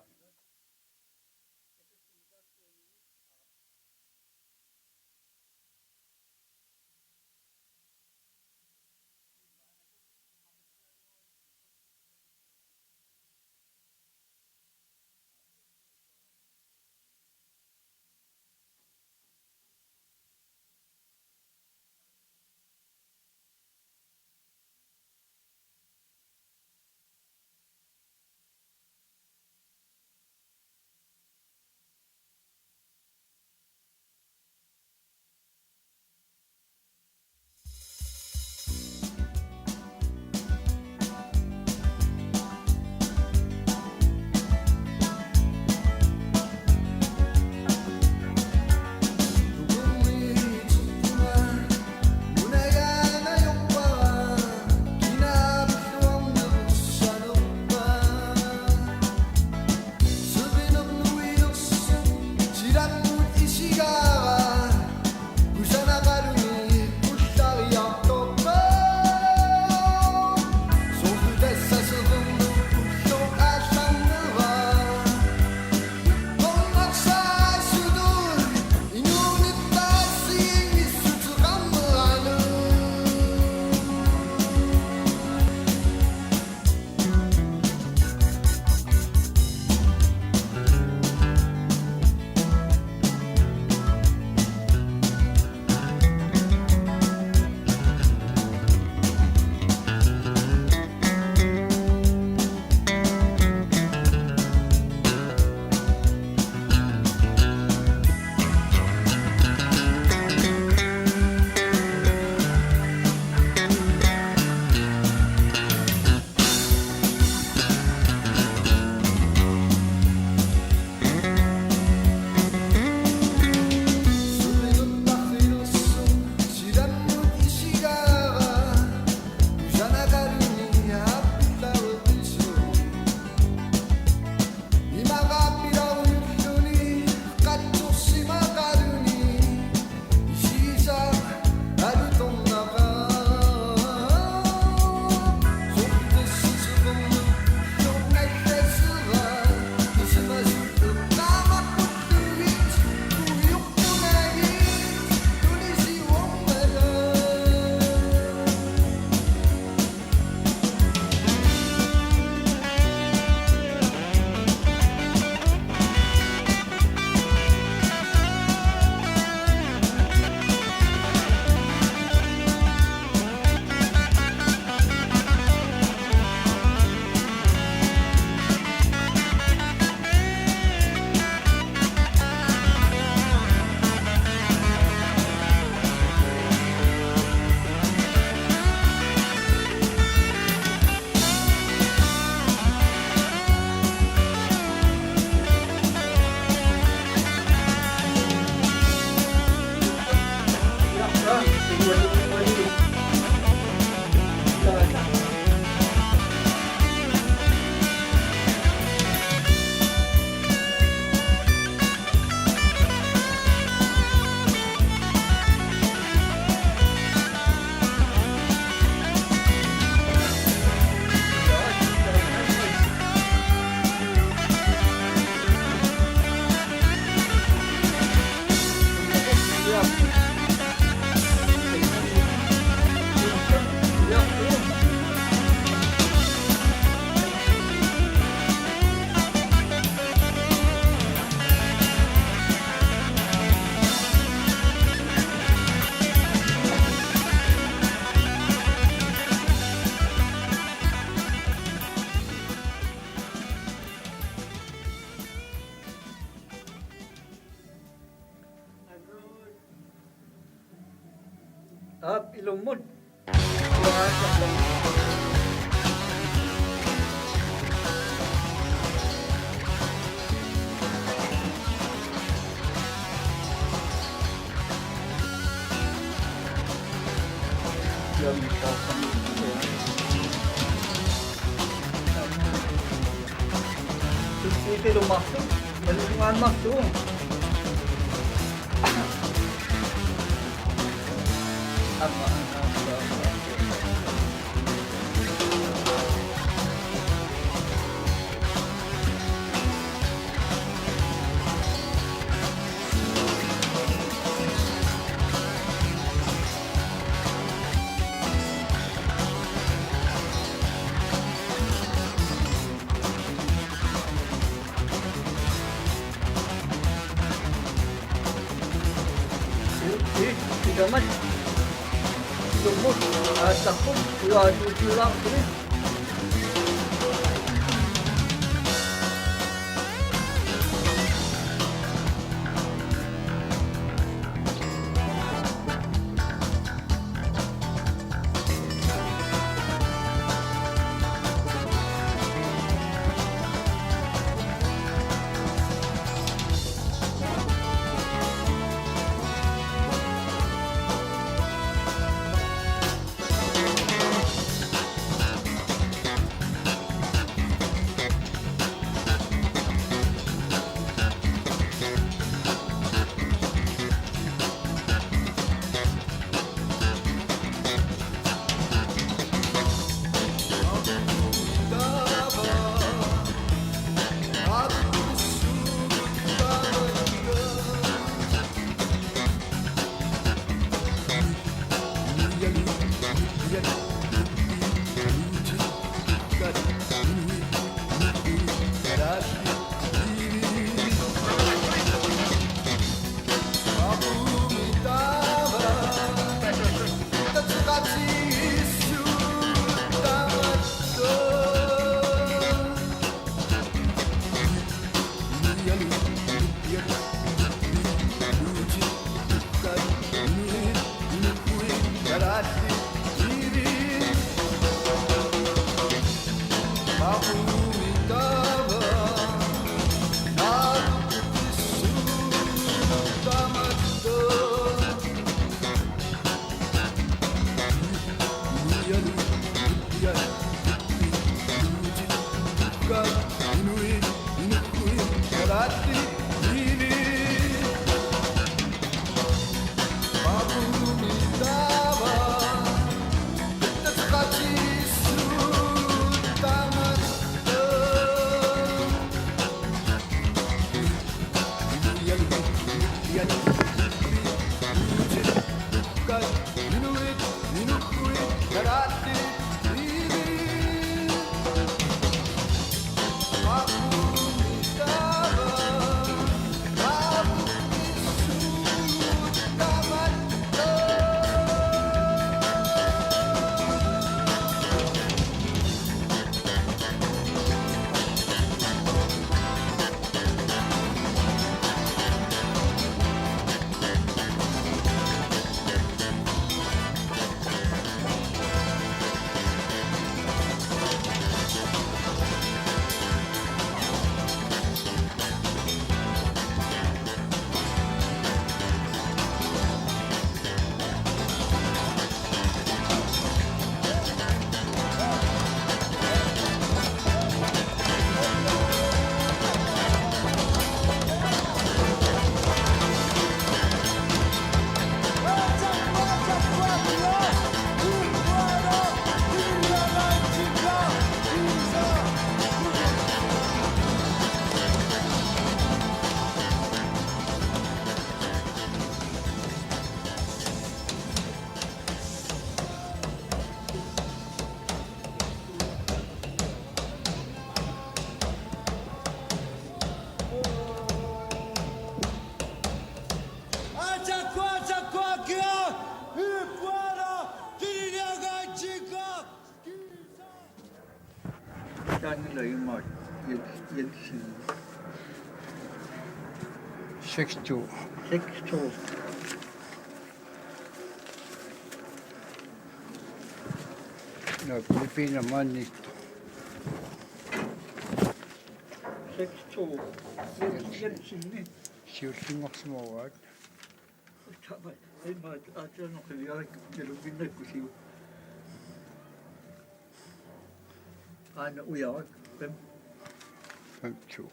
Aap, ilummut. Sissillugu marluk, malungaannarlugu. Angilajumaat Jens-, Jensen. Seks to. Seks to. Nå, Filippiner maanniittoq. Seks to. Jens-, Jensen, ni? Siullinngorsimavaat. Taama, imaat, aatsaannguaq, imaat, nalunnginnakku siu. Aana Ujarak, fem. Fem to.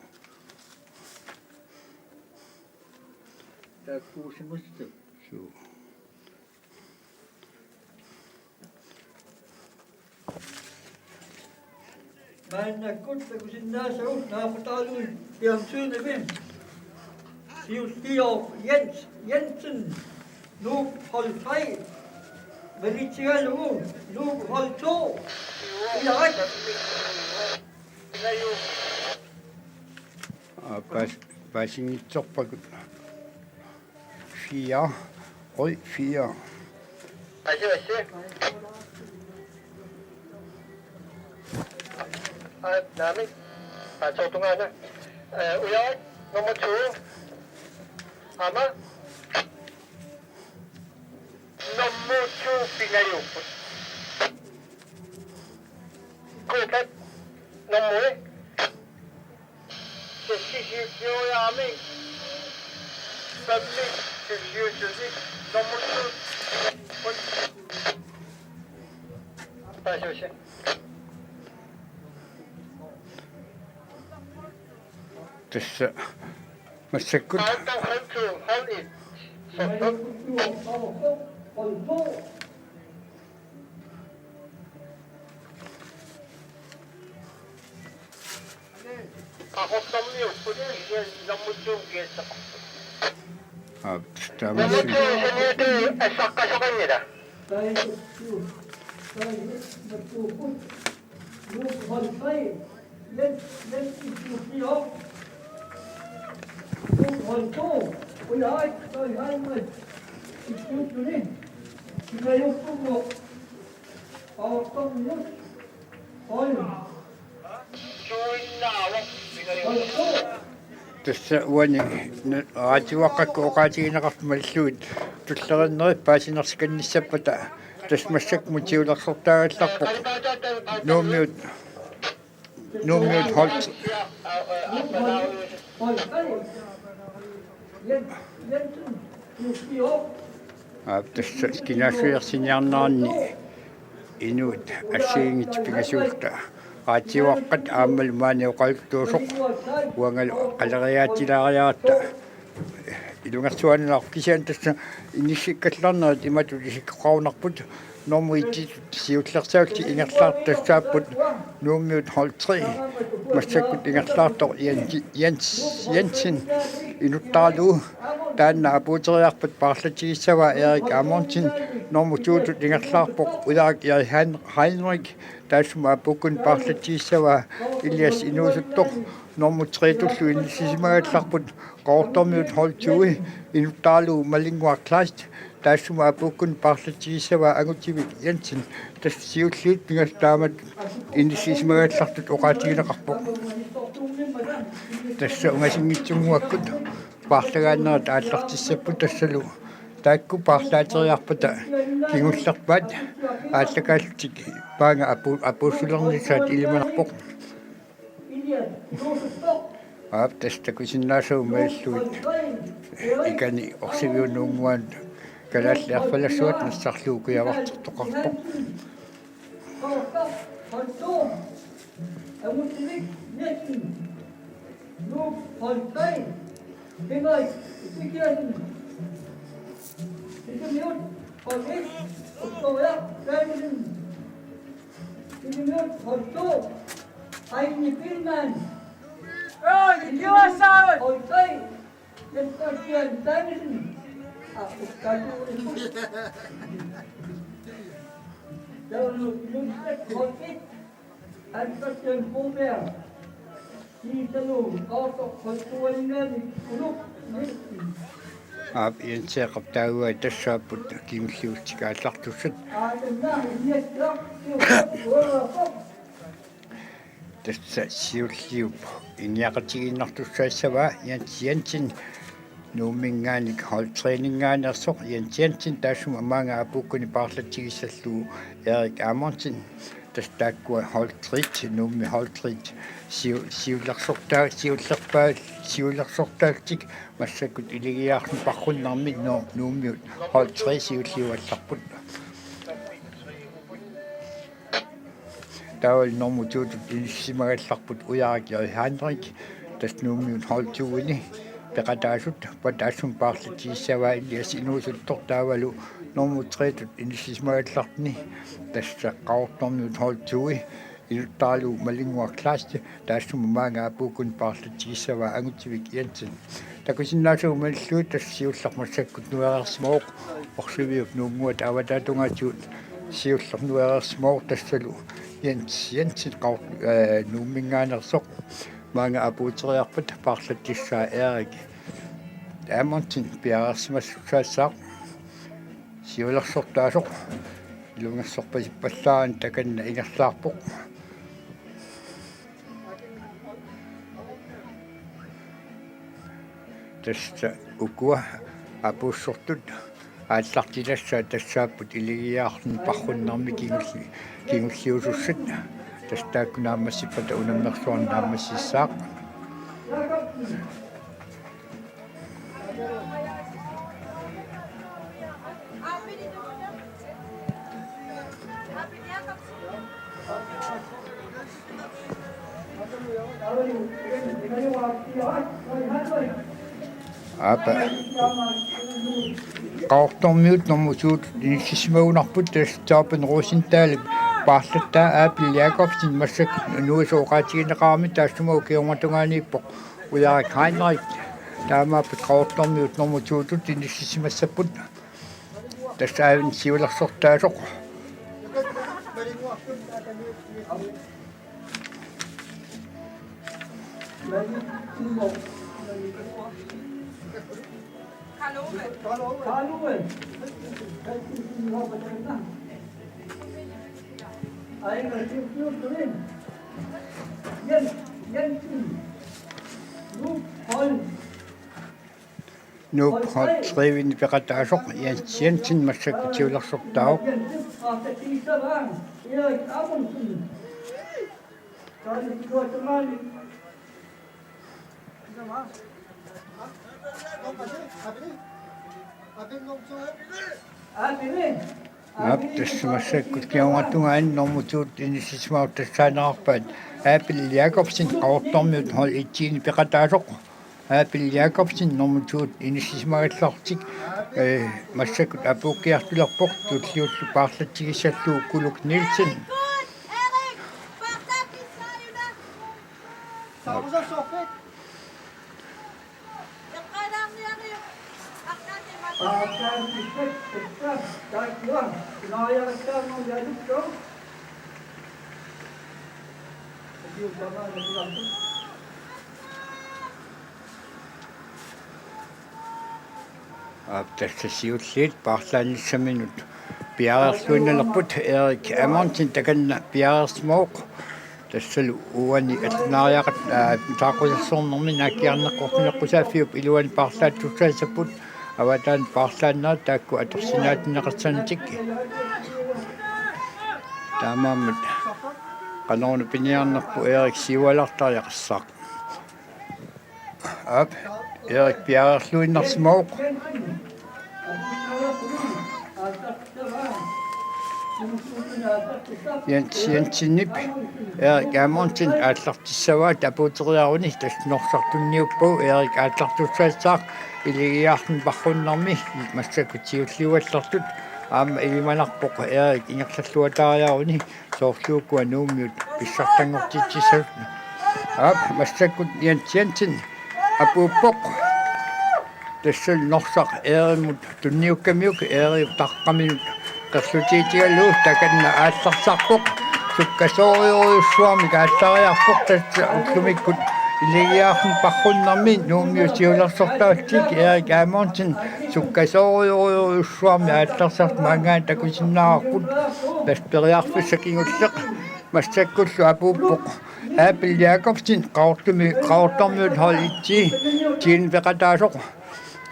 Taakkuusimassapput. Suu. Maannakkut takusinnaasagut naaqutaaluit fjernsynikkut. Siulliup Jens Jensen, Nuuk hold tre. Malitsigalugu Nuuk hold to. Ujarak. Aa, pas-, paasingitsorpakka. Fire. Rød fire. Asu, asu. Aa, naamik. Aa, to tungaanut. Øh, Ujarak, nummer to. Aamma. Nummer to, pingajuupput. Kuupat, nummer et. Seks siulliuiarami. Fem siulliuisoq. Nummer to. Paasuusi. Tassa massakkut. Hold to, hold to, hold it. Stop, stop. Qaqortormiupput, nummer to kiassaqarpoq. Aa, tamassi. Nummer to saniatigut assaqqasoqanngilaq. Tassa uani nu-, raatiuaqqakkut oqaatigineqartut malillugit tulleriinnerit paasinersikannissappata, tassa massakkut multiulersortaagallarpoq. Nuummiut, Nuummiut hold. Aap, tassa kinaassusersiniarneranni inuit assigiinngitsut pingasuulluta. Raatiuaqqat aammalu maani oqaluttuusoq uangalu qaleriaatsilaariaratta ilungersuaannarpoq, kisianni tassa inissikkallarnerit imatut isikkoqarunarput. Nummer et siullersaatsit ingerlaartut tassaapput Nuummiut hold tre, massakkut ingerlaartoq Jens, Jens Jensen inuttaralugu. Taanna apuuteriarpat paarlatigissavaa Erik Amundsen. Nummer to-tut ingerlaarpoq Ujarak Erik Hein-, Heinrich, taassuma apuukkunik paarlatigissavaa Elias Inuusuttoq. Nummer tre-tullu inissisimagallarput Qaqortormiut hold to-i inuttaralugu Malinnguaq Kleist, taassuma apuukkunik paarlatigissavaa Angutivik Jensen. Tassa siulliit pingasut taamatut inissisimagallartut oqaatigineqarpoq. Tassa ungasinngitsunnguakkut paarlagaannerat aallartissapput, tassalu taakku paarlaateriarpata kingullerpaat aallakaallutik maanga apu-, apuussulernissaat ilimanarpoq. Aap, tassa takusinnaasagut malillugit ikani orsiviununnguanut kalaallit arfalassuat nassarlugu kujavartertoqarpoq. Hold to. Heini Biilmann. Oj, det var så! Hold tre. Jens Christian Danielsen. Ah, Oscar. Der var nu, nu, hold et. Hans Christian Broberg. Kiisalu, Otto, hold to, Ulrik Nielsen. Aap, Jenseeqap taavai tassaapput kingulliullutik aallartussat. Aa, den der, Elias Blok, det var, det var, Tassa siulliup ingiaqatigiinnartussaassavaa Jens Jensen, Nuumminngaanniit hold tre-minngaanneersoq. Jens Jensen taassuma maanga apuukkuni paarlatsigissallugu Erik Amundsen. Tassa taakkua hold tre, Nuummi hold tre, siu-, siulersortaa-, siullerpaa-, siulersortaallutik massakkut Iligiaarnut Parrunnermi Nu-, Nuummiut hold tre siulliugallarput. Taavalu normu to-tut inissisimagallarput Ujarak Jørgen Heinrich, tassa Nuummiut hold to-ini peqataasut, taassuma paarlatsigissallugu Elias Inuusuttoq. Taavalu normu tre-tut inissisimagallartuni, tassa Qaqortormiut hold to-i, inuttaralugu Malinnguaq Kleist, taassuma maanga apuukkuni paarlatsigissavaa Angutuvik Jensen. Takusinnaasagut malillugit tassa siulleq massakkut nuereersimavoq, Orsuviup nuunnguata avataatungaatigut siulleq nuereersimavoq, tassalu Jens Jensen Qaqor-, ee, Nuumminngaanneersoq. Maanga apuuteriarpat paarlatsissaa Erik Amundsen piareersimassussaassaaq. Siulersortaasoq ilungersorpasippallaarani takanna ingerlaarpoq. Tassa ukua apuussortut aallartitassaat tassaapput Iligiaarnut Parrunnermi kingulli-, kingulliusussat. Tassa taakku naammassippata unammersuarnik naammassissaaq. Aap. Qaqortormiut normu to-tut inissisimagunarput, tassa Torben Rosenthalip paarlattaa Abel Jakobsen massakkut nuisoqaatigineqarami, taassuma ukioq tungaaniippoq Ujarak Heinrich. Taamaapput Qaqortormiut normu to-tut inissisimassapput. Tassa aavin siulersortaasoq. Nuup hold tre-mi peqataasoq Jens Jensen massakkut siulersortaavoq. Aap, tassa massakkut kingornatungaani normu to-tut inissisimavoq tassaanerarpaat Abel Jakobsen, Qaqortormiut hold et-iini peqataasoq. Abel Jakobsen normu to-tut inissisimagallarlutik, ee, massakkut apuukkiartulerpoq, tulliullu paarlatsigissallugu Kuluk Nielsen. Aap, tassa siulliit paarlaannissaminut piareerluinnalerput. Erik Amundsen takanna piareersimavoq. Tassalu uani allunaariaqat, aa, saaqqusersornermi naakkiarneqqortuneqqusaaffiup iluani paarlaattussaassapput, avataani paarlaannerat taakku atorsinaatinneqassanertik. Taamaammat qanoruna piniarnerpoq, Erik siualartariaqassaaq. Aap, Erik piareerluinnarsimavoq. Jens Jensenip Erik Amundsen aallartissavaa apuuteriaruni, tassa Norsaq tunniuppagu, Erik aallartussaassaaq Iligiaarnut Parrunnermi massakkut siulliugallartut. Aamma ilimanarpoq Erik ingerlalluataariaruni, soorlu ukua Nuummiut pissartanngortitsissasut. Aap, massakkut Jens Jensen apuuppoq. Tassalu Norsaq Erimut tunniukkamiuk Eriup taqqaminut qerlutiitigalugu takanna aallarsarpoq. Sukkasoorujorujussuarmik aallariarpoq, tassa ullumikkut Iligiaarnut Parrunnermi Nuummiut siulersortaallutik Erik Amundsen sukkasoorujorujussuarmik aallarsartoq maanngaanniit takusinnaavarput, tassa periarfissaq kingulleq. Massakkullu apuuppoq Abel Jakobsen, Qaqortumi, Qaqortormiut hold et-iini peqataasoq.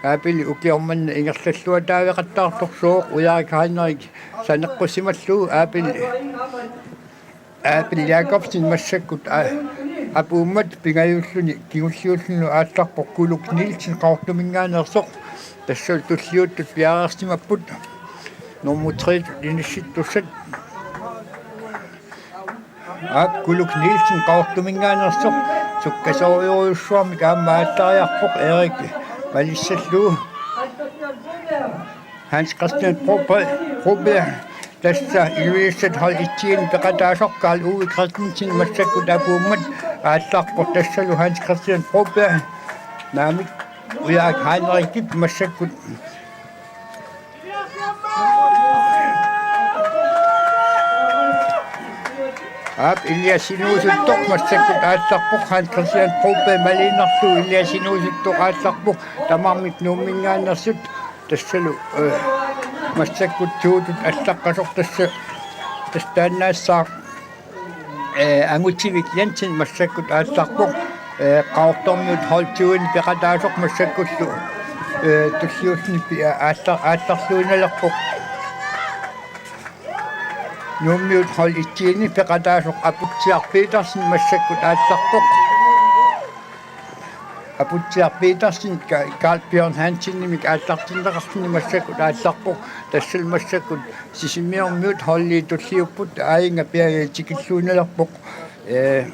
Abel ukioq manna ingerlalluataaveqattaartorsuuvoq, Ujarik Heinrich saneqqussimallugu. Abel, Abel Jakobsen massakkut a-, apuummat pingajulluni kingulliulluni aallarpoq. Kuluk Nielsen Qaqortuminngaanneersoq, tassa tulliuttut piareersimapput nummer tre inissittussat. Aap, Kuluk Nielsen Qaqortuminngaanneersoq sukkasoorujussuarmik aamma aallariarpoq, Erik Malissallu. Hans Christian Broberg, Broberg, tassa Ilulissat hold et-iini peqataasoq. Karl Uwe Christensen massakkut apuummat aallarpoq, tassalu Hans Christian Broberg. Naamik, Ujarik Heinrichip massakkut. Aap, Elias Inuusuttoq massakkut aallarpoq, Hans Christian Broberg maliinnarlugu Elias Inuusuttoq aallarpoq, tamarmik Nuumminngaanneersut, tassalu, eh, massakkut tuutut allaqqasoq tassa, tassa taannaassaaq. Eh, Angutivik Jensen massakkut aallarpoq, eh, Qaqortormiut hold tyve-ni peqataasoq massakkullu, eh, tulliulluni pi-, aallar-, aallarluinnalerpoq. Nuummiut hold et-iini peqataasoq Aputsiaq Petersen massakkut aallarpoq. Aputsiaq Petersen Ka-, Karl Bjørn Hansenimik aallartinneqarluni massakkut aallarpoq, tassalu massakkut Sisimiormiut holdi tulliupput, aajinnga piareersimalerpoq. Eh,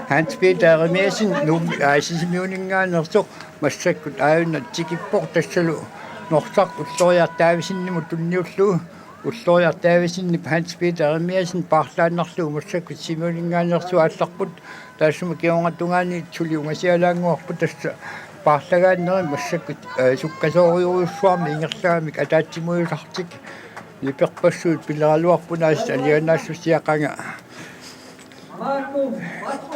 Hans Peter Jeremiassen Nuum-, aa, Sisimiuninngaanneersoq massakkut aajuna tikippoq, tassalu Norsaq Ulloriaq Davidsenimut tunniullugu. Ulloriaq Davidsenip Hans Peter Jeremiassen paarlaannarlugu massakkut Sisimiuninngaanneersoq aallarput. Taassuma kingornatungaani suli ungasialaannguarput, tassa paarlagaanneri massakkut, eh, sukkasoorujussuarmik ingerlagamik ataatsimuisartik niperpassuit pileraluarput, aasiit alianaassusia qanga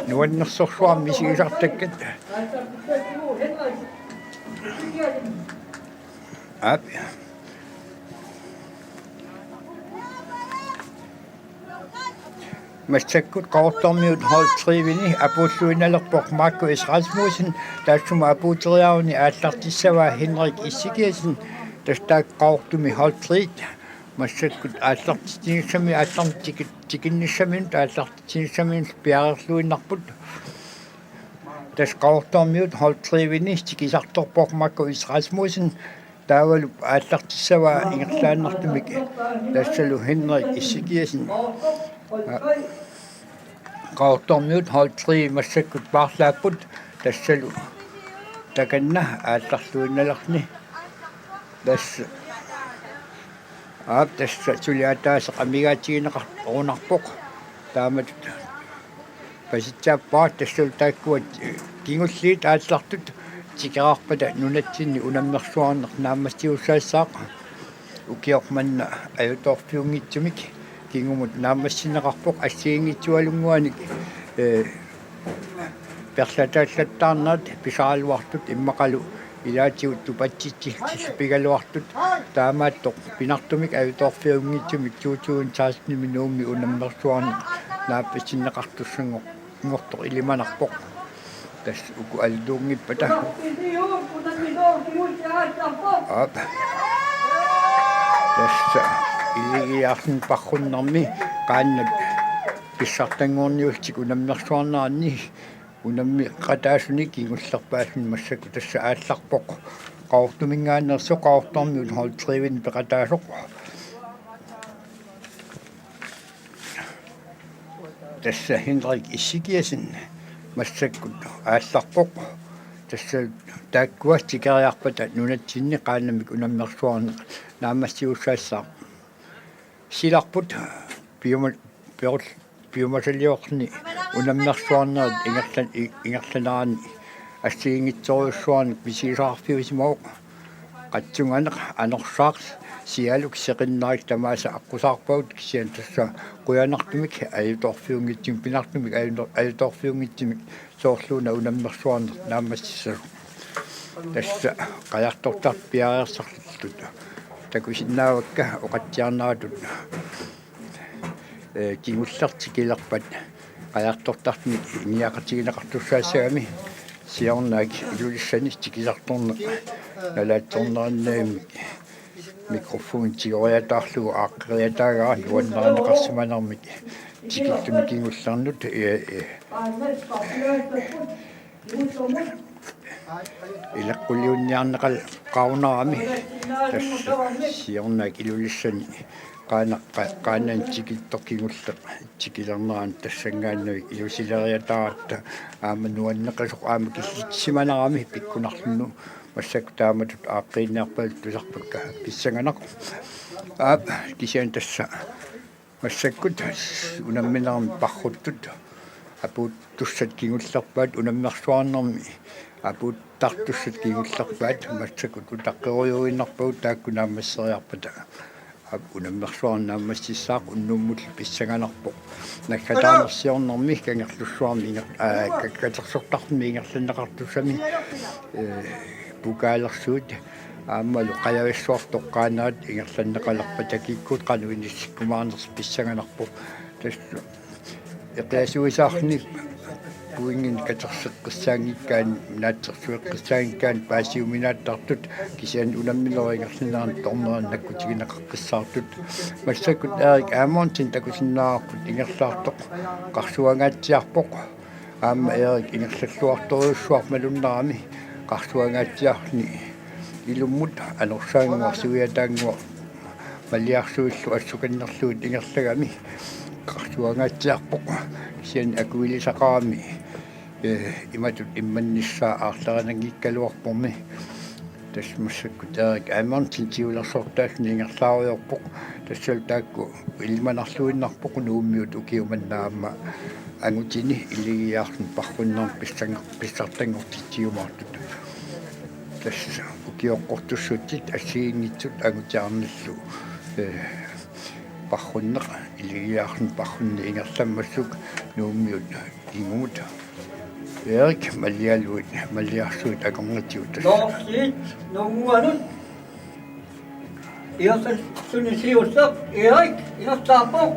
nuannersorsuarmik misigisartakkat. Aap. Massakkut Qaqortormiut hold tre-ni apuulluinnalerpoq Marco S. Rasmussen, taassuma apuuteriaruni aallartissavaa Henrik Ezekiassen, tassa taakku Qaqortumi hold tre. Massakkut aallartitsinissami-, aallartitsi-, tikinnissaminut aallartitsinissaminnullu piareerluinnarput. Tassa Qaqortormiut hold tre-ni tikisartorpoq Marco S. Rasmussen, taavalu aallartissavaa ingerlaannartumik, tassalu Henrik Ezekiassen. Qaqortormiut hold tre massakkut paarlaapput, tassalu takanna aallarluinnalerni. Tassa, aap, tassa suli ataaseq amigaatigineqarunarpoq. Taamatut pasitsaappara, tassalu taakkua kingulliit aallartut tikeraarpata nunatsinni unammersuarneq naammassisussaassaaq. Ukioq manna ajutoorfiunngitsumik kingumut naammassineqarpoq assigiinngitsualunnguanik, eh, perlataallattaarnerat pisaraluartut immaqalu ilaatigut tupatsitsillutik pigaluartut. Taamaattoq pingaartumik ajutoorfiunngitsumik to tusind seksten-imi Nuummi unammersuarneq naapassinneqartussanngor-, -ngortoq ilimanarpoq. Tassa uku alutuunngippata. Aap. Tassa Iligiarluni Parrunnermi qaannap pissartanngorniullutik unammersuarneranni unammeqataasuni kingullerpaasuni massakkut tassa aallarpoq. Qaqortuminngaanneersoq Qaqortormiut hold tre-ni peqataasoq. Tassa Henrik Ezekiassen massakkut aallarpoq. Tassa taakkua tikeriarpata nunatsinni qaannamik unammersuarneq naammassisussaassaaq. Silarput piuma-, piul-, piumasaliorluni unammersuarnerit ingerlan-, i-, ingerlaneranni assigiinngitsorujussuarnik misigisaqarfiusimavoq. Qatsunganeq anorsaaq sialuk seqinnarik tamaasa aqqusaarpagut, kisianni tassa qujanartumik ajutoorfiunngitsumik, pingaartumik aju-, ajutoorfiunngitsumik soorluuna unammersuarneq naammassissasoq. Tassa qajartortartut piareersartut Takusinnaavakka oqatsiarneratut, ee, kingulleq tikilerpat qajartortartunik ingiaqatigineqartussaassagami, siornaak Ilulissani tikilertorneq nalaatsornerinnavimmik mikrofoni tigoriataarlugu aaqqeriataagara nuannarineqarsimanermik tikillugu kingullernut, ee, ee, ileqquliunniarneqarami. Tassa siornaak Ilulissani qaanaq-, qa-, qaannani tikittoq kingulleq tikilernerani tassanngaannavik ilusileriataaratta aamma nuanneqisoq aamma killitsisimanerami pikkunarluni. Massakkut taamatut aaqqiinniarpaluttussarpakka pissanganaq. Aap, kisianni tassa massakkut unamminermi parruttut apuuttussat kingullerpaat, unammersuarnermi apuuttartussat kingullerpaat, massakkut utaqqerujuinnarpagut taakku naammasseriarpata. Aap, unammersuarneq naammassissaaq, unnummut pissanganarpoq. Naggataammersiornermi Kangerlussuarmi inger-, aa, ka-, katersortarnermi ingerlanneqartussami, ee, pokalersuit aammalu qajavissuartoqqaannaat ingerlanneqalerpata kikkut qanoq inissikkumaarnersoq pissanganarpoq. Tassa eqiasuisaarni pointinik katerseqqissaanngikkaanni, naatsorsueqqissaanngikkaanni paasiuminaattartut, kisianni unamminerup ingerlanerani tornerani nakkutigineqaqqissaartut. Massakkut Erik Amundsen takusinnaavarput ingerlaartoq qarsuangaatsiarpoq. Aamma Erik ingerlalluartorujussuarmik malunnarami qarsuangaatsiarni ilummut anorsaannguaq suiataannguaq maliarsuillu assukannerlugit ingerlagami qarsuangaatsiarpoq. Kisianni akuilisaqarami, ee, imatut immannissaa aarlerinanngikkaluarpormi. Tassa massakkut Erik Amundsen siulersortaasunut ingerlaarujoorpoq. Tassalu taakku ilimanarluinnarpoq Nuummiut ukiumanna aamma angutini iligiiaarluni parrunnermi pissanngor-, pissartanngortitsiumaartut. Tassa ukioqqortussutsit assigiinngitsut angutiarnillu, ee, parrunneq iligiiaarluni parrunneq ingerlammassuk Nuummiut kingumut. Erik malialuit, maliarsuit akornatigut tassa. Noorsiit, nunguanut. Iorsan sunisiussaq, Erik, ingerlaarpoq.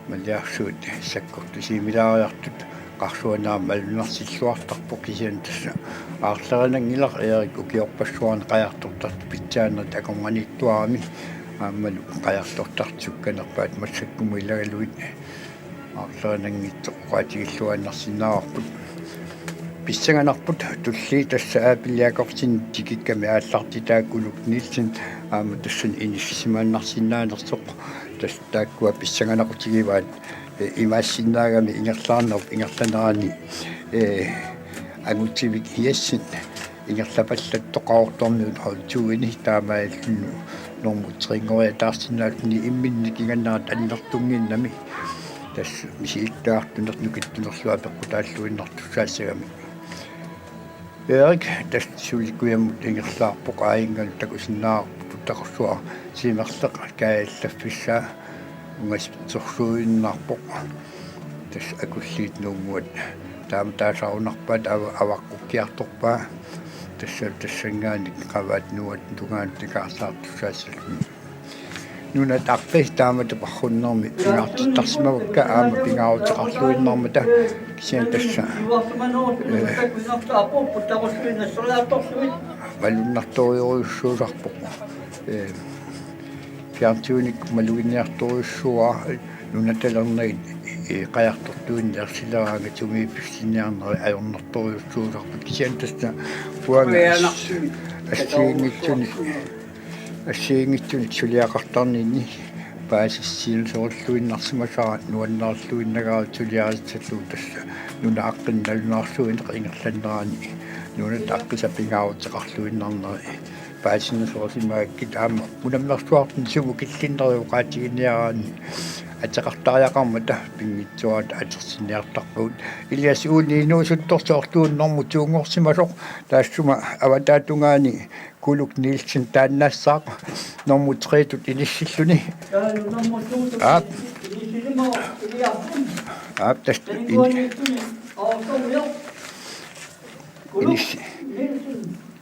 Maliarsuit sakkortusiimilaariartut qarsuanera malunnarsilluartarpoq, kisianni tassa aarlerinanngilaq Erik ukiorpassuarni qajartortartut pitsaanerit akornanniittuarami aammalu qajartortartut sukkanerpaat massakkumut ilagalugit aarlerinanngitsoq oqaatigilluinnarsinnaavarput. Pissanganarput tulliit tassa Abel Jakobsen tikikkami aallartitaa Kuluk Nielsen aamma tassani inissisimaannarsinnaanersoq. Tassa taakkua pissanganaqutigivaat, ee, imaassinnaagami ingerlaarnerup ingerlanerani, ee, Angutivik Jessen ingerlapallattoq Qaqortormiut hold to-ini taamaalilluni normu tre-nngoriataarsinnaallutik imminni kingannera annertunnginnami. Tassa misilittagartunertut nukittunerlu apeqqutaalluinnartussaassagami. Erik tassa suli kujammut ingerlaarpoq, aajinngalu takusinnaavarput Puttaqarsuaq timerleq kaajallaffissaa ungasorsuinnarpoq. Tassa akulliit nuunnguat taama taasarunarpaat, ava-, avaqqukkiartorpaa. Tassa tassanngaanniit qavaat nuuata tungaanut tikaarsaartussaassallutik. Nunat aqqi taamatut parrunnermi pingaartittarsimavakka aamma pingaaruteqarluinnarmata, kisianni tassa, ee, malunnartorujussuusarpoq. Ee, fjernsynikkut maluginiartorujussuuara, nunatalernagit, ee, qajartortuinnaq ersileraangat sumiiffissiiniarnerit ajornartorujussuusarput, kisianni tassa uanga assigiinngitsunik, assigiinngitsunik suliaqartarninni paasisinnasorluinnarsimasara nuannaarluinnagara suliarissallugu, tassa nunat aqqinut nalunaarsuineq ingerlanerani nunat aqqisa pingaaruteqarluinnarneri paasisinnasorsimagakkit aamma unammersuartuni sumut killinneri oqaatiginiaraanni ateqartariaqarmata pinngitsoorata atersiniartarpagut. Elias Uuni inuusuttorsoorlugu normu to-nngorsimasoq, taassuma avataatungaani Kuluk Nielsen taannaassaaq normu tre-tut inissilluni. Aap. Aap, tassa ini-, inissi-,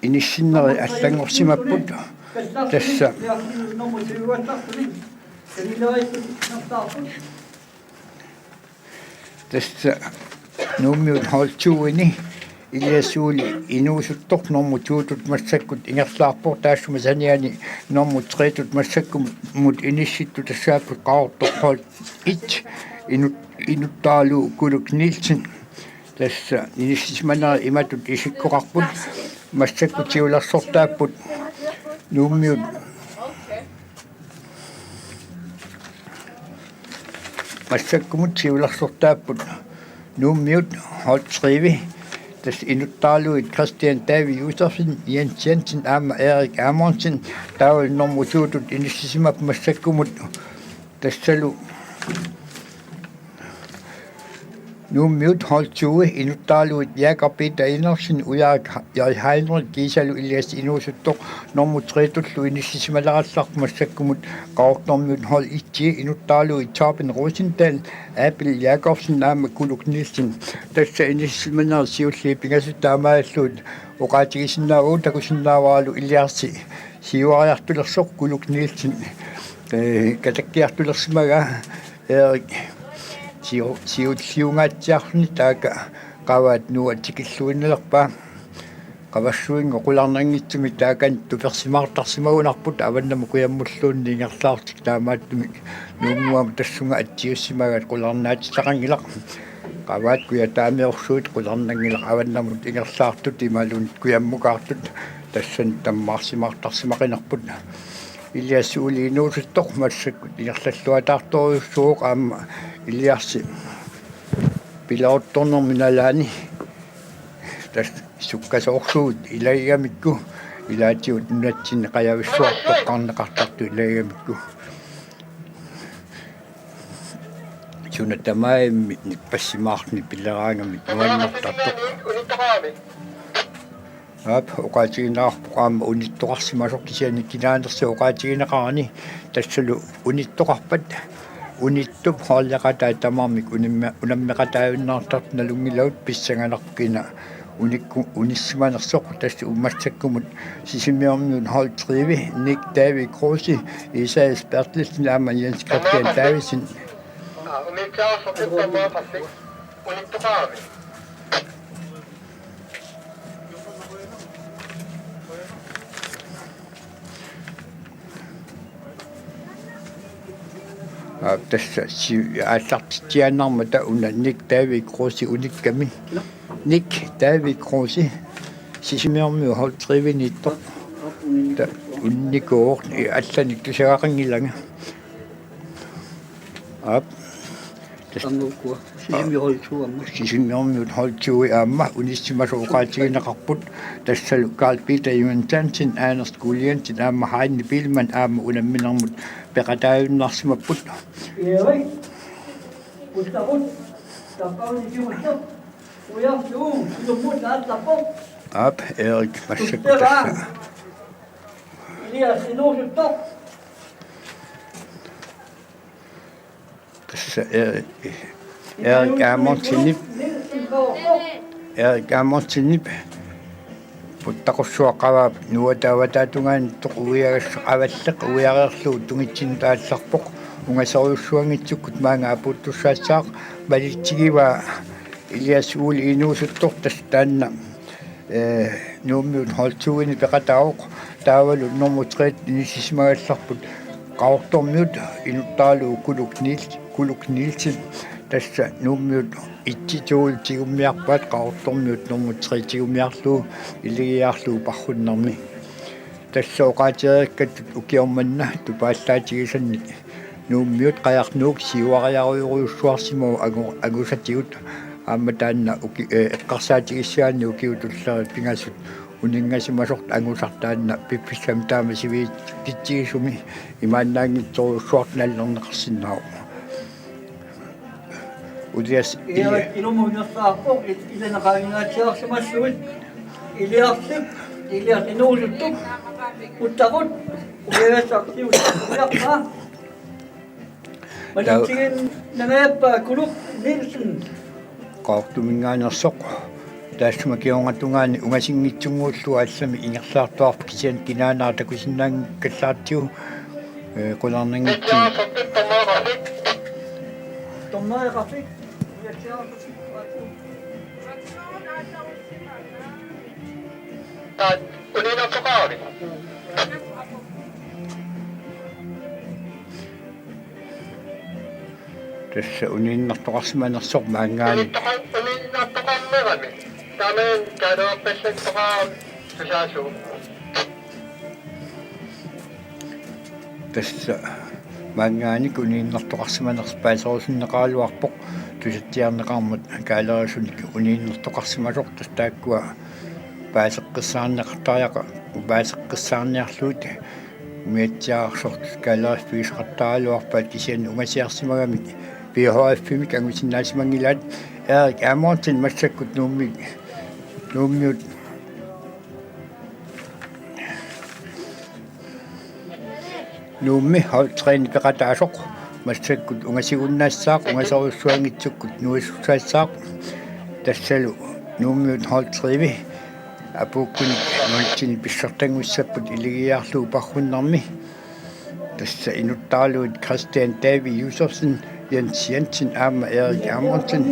Inissinneri allanngorsimapput. Tassa, tassa Nuummiut hold to-ini Elias Juul Inuusuttoq nummer to-tut massakkut ingerlaarpoq, taassuma saniani nummer tre-tut massakkumut inissittut tassaapput Qaqortoq hold et, inut-, inuttaralugu Kuluk Nielsen. Tassa inissisimanerit imatut isikkoqarput: massakkut siulersortaapput Nuummiut, massakkumut siulersortaapput Nuummiut hold tre-vi, tassa inuttaralugit Christian David Josefsen, Jens Jensen aamma Erik Amundsen. Taavalu nummer to-tut inissisimapput massakkumut tassalu Nuummiut hold to-i, inuttaralugit Jakob Peter Enoksen, Ulrik J. Heinrich, kiisalu Elias Inuusuttoq nummer tre-tullu inissisimalerallarput massakkumut Qaqortormiut hold et-i, inuttaralugu Torben Rosendahl, Abel Jakobsen aamma Kuluk Nielsen. Tassa inissisimanerit siulliit pingasut taamaalillugit oqaatigisinnaavagut. Takusinnaavaralu Elias siuariartulersoq Kuluk Nielsen, ee, katakkiartulersimagaa. Erik siu-, siulliungaatsiarluni taakku qavaat nuua tikilluinnalerpaa. Qavassuinngooq qularnanngitsumik taakani tupersimaartarsimagunarput, avannamut kujammulluunniit ingerlaartut, taamaattumik Nuummuamut tassunga atsiussimagaat qularnaatitaqanngilaq. Qavaat kujataamiorsuit qularnanngilaq avannamut ingerlaartut imaluunniit kujammukaartut, tassani tammaarsimaartarsimaqinerput. Elias Juul Inuusuttoq massakkut ingerlalluataartorujussuuvoq, aamma Elias pileruttornermi nalaani tassa sukkasoorsuuvugut ilagigamikku, ilaatigut nunatsinni qajavissuaq toqqarneqartartut ilagigamikku. Suna tamarmi nippassimaarluni pileraangamik nuannertartoq. Aap, oqaatigineqarpoq aamma unittoqarsimasoq, kisianni kinaanersoq oqaatigineqarani, tassalu unittoqarpat unittup holdeqatai tamarmik unimmi-, unammeqataajunnaartartut nalunngilagut, pissanganarpoq kina unikku-, unissimanersoq. Tassa massakkumut Sisimiormiut hold tre-vi, Nick David Kruse, Isaias Berthelsen aamma Jens Christian Davidsen. Aap, tassa si-, aallartitsiaannarmata una Nick David Kruse unikkami. Nick David Kruse, Sisimiormiut hold tre-viniittoq. Ta-, unikooq, i-, allanik tusagaqanngilanga. Aap. Tassa. Aamma ukua. Sisimiut hold to aamma. Sisimiormiut hold to-i aamma unissimasoq oqaatigineqarput. Tassalu Carl Peter Johansen, Anders Juliansen aamma Heine Biilmann aamma unamminermut peqataajunnaarsimapput. Erik. Uttaqqut. Tappavani kingulleq. Ujarlu. Ujummut aallarpoq. Aap, Erik massakkut tassa. Elias Inuusuttoq. Tassa, eh, Erik Amundsenip, Erik Amundsenip puttaqussuaq qavaap nuua taava taatungaanittoq uiagassoq avalleq uiareerlugu tungitsinnut aallarpoq. Ungasorujussuanngitsukkut maanga apuuttussaassaaq, malitsigivaa Elias Juul Inuusuttoq, tassa taanna ee, Nuummiut hold to-ini peqataavoq, taavalu nummer tre inissisimagallarput Qaqortormiut, inuttaralugu Kuluk Niels-, Kuluk Nielsen, tassa Nuummiut et-i to-lu tigummiarpaat, Qaqortormiut nummer tre tigummiarlugu, ilagiarlugu parrunnermi. Tassa oqaatigereerikkattut ukioq manna tupaallaatigisannik Nuummiut Qajarnuuk siuariarujorujussuarsimavoq angu-, angusatigut. Aamma taanna uki-, eh, eqqarsaatigisaanni ukiut tulliit pingasut uninngasimasortut angusat taanna piffissami taama sivikitsigisumi imaannaanngitsorujussuartut nallerneqarsinnaavoq. Ulias Erik Inuusuttoq, il-, ilanneqaangaatsiarsimassuit, Eliasip, Elias Inuusuttoq, uttaqqut, uliassarsiut, uliarpaa. Malitsiginnangajappaa Kuluk Nielsen. Qaqortuminngaanneersoq Taassuma kingornatungaani ungasinngitsunnguullugu allamik ingerlaartuarpoq, kisianni kinaanera takusinnaanngikkallartigu, ee, qularnanngitsunik. Taat uniinnartoqarami. Tassa uniinnartoqarsimanersoq maanngaanniit. Uniinnartoqar-, uniinnartoqarnerami. Taamani kaaleerpallattoqarami tusaasuuvoq. Tassa maanngaanniit uniinnartoqarsimanersoq paaserusunneqaraluarpoq, tusatsiarneqarmat kaalerisunik uniinnartoqarsimasoq, tassa taakkua paaseqqissaarneqartariaqa-, paaseqqissaarniarlugit umiatsiaarsortut kaaleriffigisaqartaraluarpaat, kisianni ungasiarsimagamik P H F-imik angusinnaasimanngilaat. Erik Amundsen massakkut Nuummi, Nuummiut Nuummi holdtrænerit peqataasoq massakkut ungasigunnaassaaq, ungasorujussuanngitsukkut nuisussaassaaq. Tassalu Nuummiut holdtrænerit apuukkunik nunatsinni pissartanngussapput iligiiarlugu parrunnermi. Tassa inuttaraluit Christian David Josefsen, Jens Jensen aamma Erik Amundsen.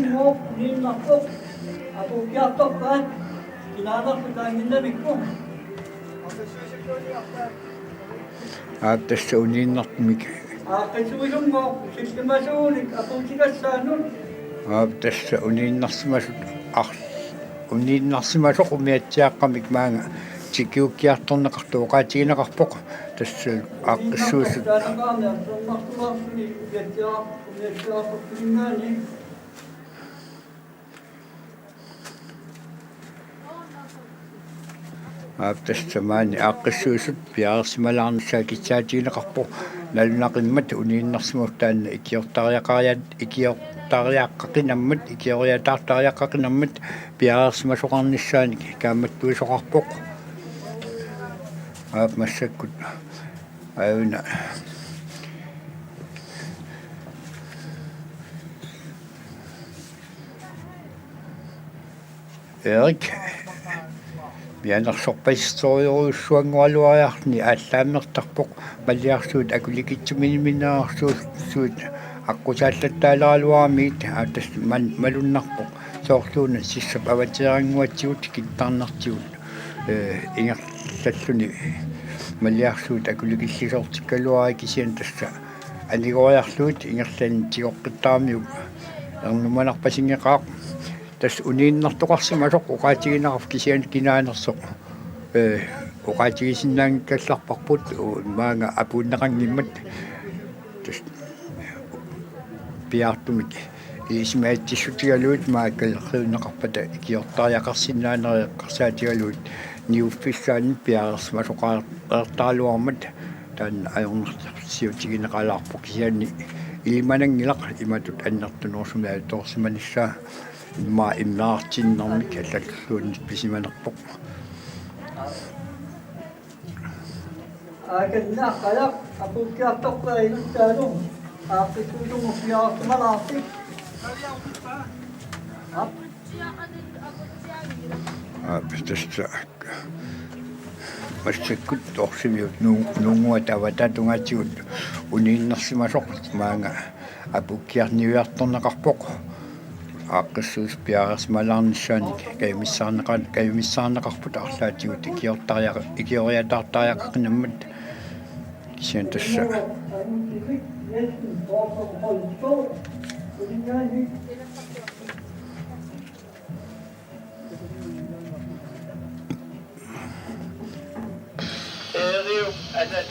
Aap, tassa uniinnartumik. Aaqqissuisunngooq sillimasuunik apuutigassaanut. Aap, tassa uniinnarsimasut ar-, uniinnarsimasoq umiatsiaaqqamik maanga tikiukkiartorneqartoq oqaatigineqarpoq. Tassa aaqqissuisut. Aap, tassa maani aaqqissuisut piareersimalaarnissaat kissaatigineqarpoq. Nalunaqimmat uniinnarsimasoq taanna ikiortariaqariat-, ikiortariaqaqinammat, ikioriataartariaqaqinammat piareersimasoqarnissaanik kaammattuisoqarpoq. Aap, massakkut aajuna. Erik mianersorpasissorujussuanngoraluariarluni aallaammertarpoq, malliarsuit akulikitsuminiminnerarsuit aqqusaallattaaleraluaramigit, aa, tassa man-, malunnarpoq. Soorluuna sissap avateerannguatsigut kittarnartigut, ee, ingerlalluni malliarsuit akulikillisoortikkaluarai, kisianni tassa anigoriarlugit ingerlaannaq tigoqqittaramiuk ernumanarpasinngeqaaq. Tassa uniinnartoqarsimasoq oqaatigineqarpoq, kisianni kinaanersoq, ee, oqaatigisinnaanngikkallarparput, u-, maanga apuunneqanngimmat. Tassa piaartumik ilisimasassissutigalugit maakkalerriunneqarpata ikiortariaqarsinnaanerit eqqarsaatigalugit niuffissaannik piareersimasoqartarluarmat taanna ajornartorsiutigineqalaarpoq, kisianni ilimananngilaq imatut annertunerusumik ajutoorsimanissaa. Immaqa immerartinnermik allatulluunniit pisimanerpoq. Aakannaqqalaq apuukkiartorpaa inuttaalu aaqqissuisunngorpiaarsimalaartik. Aap, tassa massakkut Torsimiut Nuu-, Nuunnguata avataata tungaatigut uniinnarsimasoq maanga apuukkiarniuiartorneqarpoq. Aaqqissuisut piareersimalaarnissaanik kajumissaarneqa-, kajumissaarneqarput arlaatigut ikiortariaq-, ikioriataartariaqaqinammat, kisianni tassa. Eeriup anat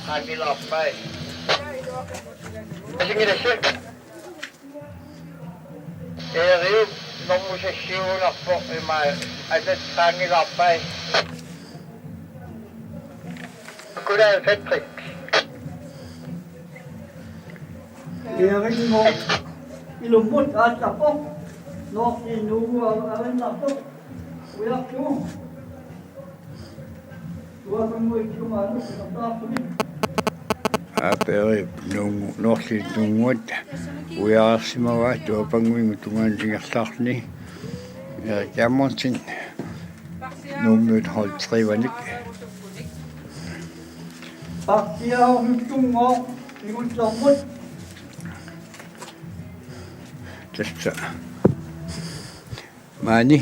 qaangilaarpai. Asingilassi. Eeriup normu seksiunarpoq ima anat qaangilaarpai. Nikolaj Patrick. Eerinnguup ilummut aallarpoq. Noorli Nuugu avannarpoq. Ujartugu. Aap, Eeriup Nuunngu-, Noorli Nuunnguat ujareersimavaa Tuapannguinngooq tungaanut ingerlaarluni. Erik Amundsen, Nuummiut hold tre-anik. Partiaarujussuanngooq kingullermut. Tassa maani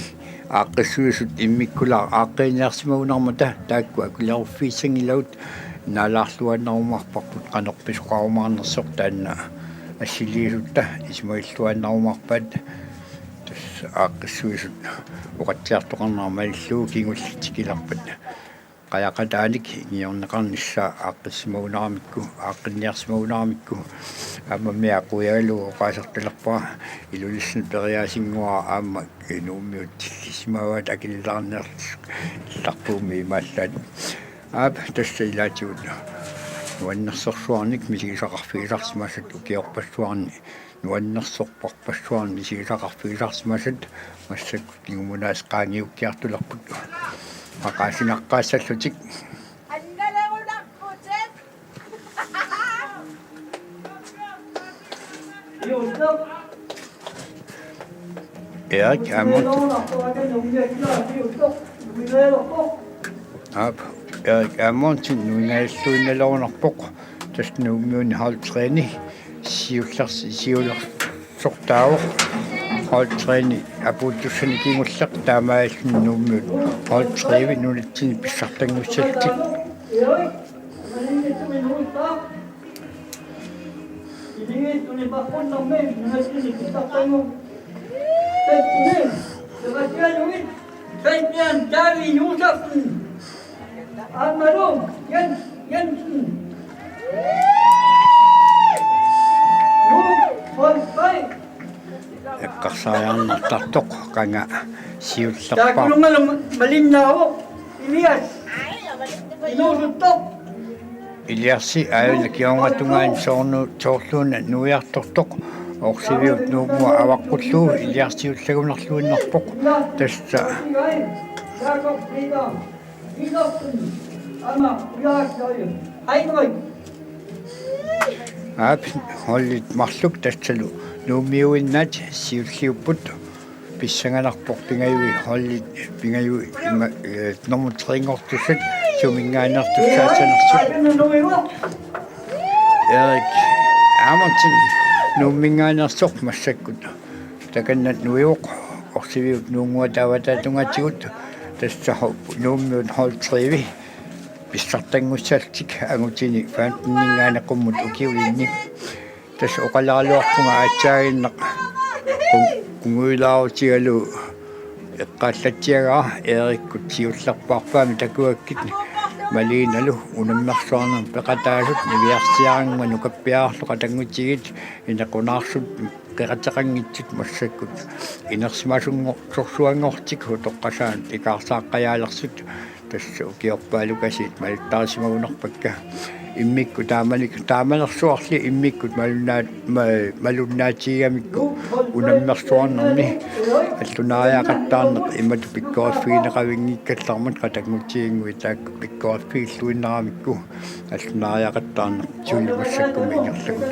aaqqissuisut immikkulaat aaqqiiniarsimagunarmata taakku akuleruffigisanngilagut, naalaarluaannarumaarparput qanoq pisoqarumaarnersoq, taanna assiliisutta isumagilluaannarumaarpaat. Tassa aaqqissuisut oqatsiartoqarnera malillugu kingulleq tikilerpat qajaqataanik ingiorneqarnissaa aaqqissimagunaramikku, aaqqinniarsimagunaramikku. Aammami aqujagalu oqaasertalerpara Ilulissani periaasinnguara aamma Nuummiut tillisimavaat akililaarniarlutik illarpuummi imaallaat. Aap, tassa ilaatigut nuannersorsuarnik misigisaqarfigisarsimasat, ukiorpassuarni nuannersorparpassuarni misigisaqarfigisarsimasat massakkut kingumut aasiit qaangiukkiartulerput maqaasinaqqaassallutik. Erik Amundsen. Aap, Erik Amundsen nuingajalluinnalorunarpoq. Tassa Nuummiuni hold tre-ni siullers-, siulersortaavoq. Hold tre-ni apuuttussani kingulleq, taamaalilluni Nuummiut hold tre-vi nunatsinni pissartanngussallutik. Kristian David Josefsen. Aammalu Jens Jensen. Nuuk Holberg. Eqqarsariarnartartoq qanga siullerpaaq. Taakkununngalu malinnaavoq Elias. Inuusuttoq. Iliarsi aajuna kingornatungaani soornu-, soorluuna nuiartortoq, Orsiviup Nuummua avaqqullugu iliarsiullagunarluinnarpoq. Tassa aap, holdit marluk tassalu Nuummiuinnaat siulliupput. Pissanganarpoq pingajui holdit, pingajui ima, eh, nummer tre-nngortussat suminngaanneertussaassanersut. Erik Amundsen Nuumminngaanneersoq massakkut takanna nuivoq, Orsiviup Nuummua taava ataatungaatigut. Tassa ho-, Nuummiut hold tre-vi pissartanngussallutik angutini femten-inngaanniit qummut ukiulinni. Tassa oqaleraluarpunga aatsaaginnaq kun-, kunguilaarutigalugu eqqaallatsiagara Eerikkut siullerpaarpaamik takuakkit Malinalu unammersuarnermik peqataasut niviarsiarannguaq nukappiararlu qatanngutigiit inequnaarsut qeqateqanngitsut massakkut inersimasunngor-, sorsuanngortik utoqqasaanut ikaarsaaqqajaalersut. Tassa ukiorpaalukasiit malittarissimagunarpakka. Immikkut taamani-, taamanersuarli immikkut malunnaa-, ma-, malunnaatigigamikku unammersuarnermi allunaariaqattaarneq imatut pikkoriffigineqavinngikkallarmat qatanngutigiinnguit taakku pikkoriffigilluinnaramikku allunaariaqattaarneq suli massakkummi ingerlagunarpoq.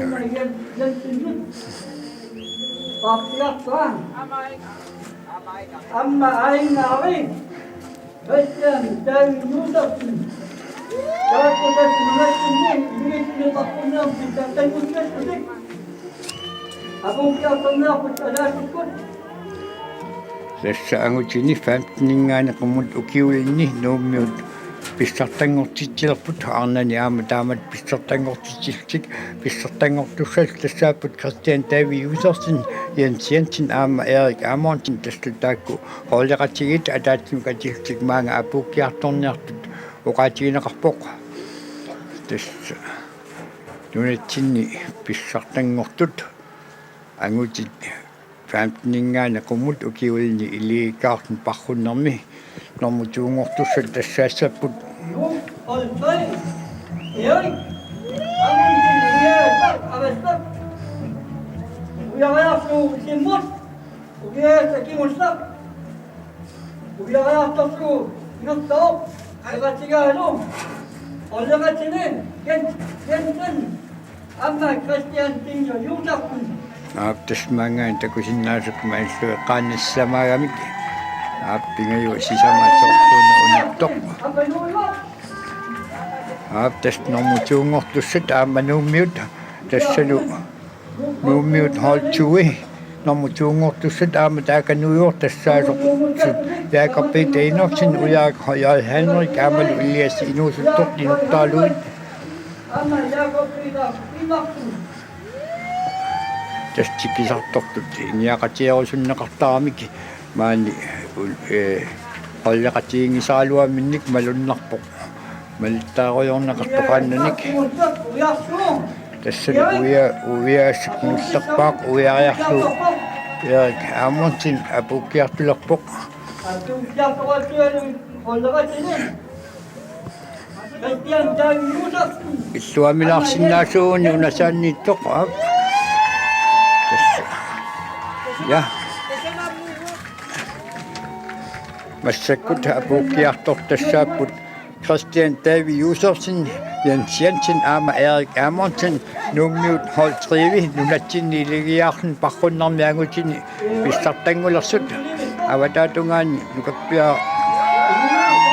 Aamma Aingari. Kristian David Josefsen. Taakku tassa nunatsinni iligiitsuliortarnermik pissartanngussallutik. Apuukkiartorniarput ataatsikkut. Tassa angutini femten-inngaanniit qummut ukiulinni Nuummiut pissartanngortitsilerput, arnani aamma taamatut pissartanngortitsillutik. Pissartanngortussallutik tassaapput Kristian David Josefsen, Jens Jensen aamma Erik Amundsen, tassa taakku holdeqatigiit ataatsimut katillutik maanga apuukkiartorniartut oqaatigineqarpoq. Tassa nunatsinni pissartanngortut angutit femten-inngaanniit qummut ukiulinni iligiikkaarluni parrunnermi normu to-nngortussat tassaassapput. Nuuk Holberg. Erik Amundsen, Elias Avassaq. Ujariarsuusimmut. Ukiaasa kingulleq. Ujariartorsuusinnartoq. Avatigaalu. Olleqatini. Jens Jensen. Aamma Kristian Pinjo Josefsen. Aap, tassa maanngaanniit takusinnaasakka malillugu eqqaannassamagamik. Aap, Pingajuat sisamat sorsuuna unittoq. Aap, tassa nummer to-nngortussat aamma Nuummiut, tassalu Nuummiut hold to-i nummer to-nngortussat aamma taakanuivoq, tassaasoq Jakob Peter Enoksen, Ujaak J. Henrik aammalu Elias Inuusuttoq inuttaaluit. Tassa tikisartortut ingiaqatigerusunneqartaramik maani, u-, ee, holdeqatiginngisaraluaminnik malunnarpoq. Malittaarujoorneqartoqaannanik. Tassani uia-, uiaasaq nullerpaaq, uiariarlugu Erik Amundsen apuukkiartulerpoq. Illuamilaarsinnaasuuguni unasaanniittoq, aap. Tassa. Ja. Massakkut apuukkiartortassaapput Christian David Josefsen, Jens Jensen aamma Erik Amundsen, Nuummiut hold tre-mi nunatsinni iligiiaarluni paarrunnermi angutini pissartanngulersut. Avataatungaani nukappiaq,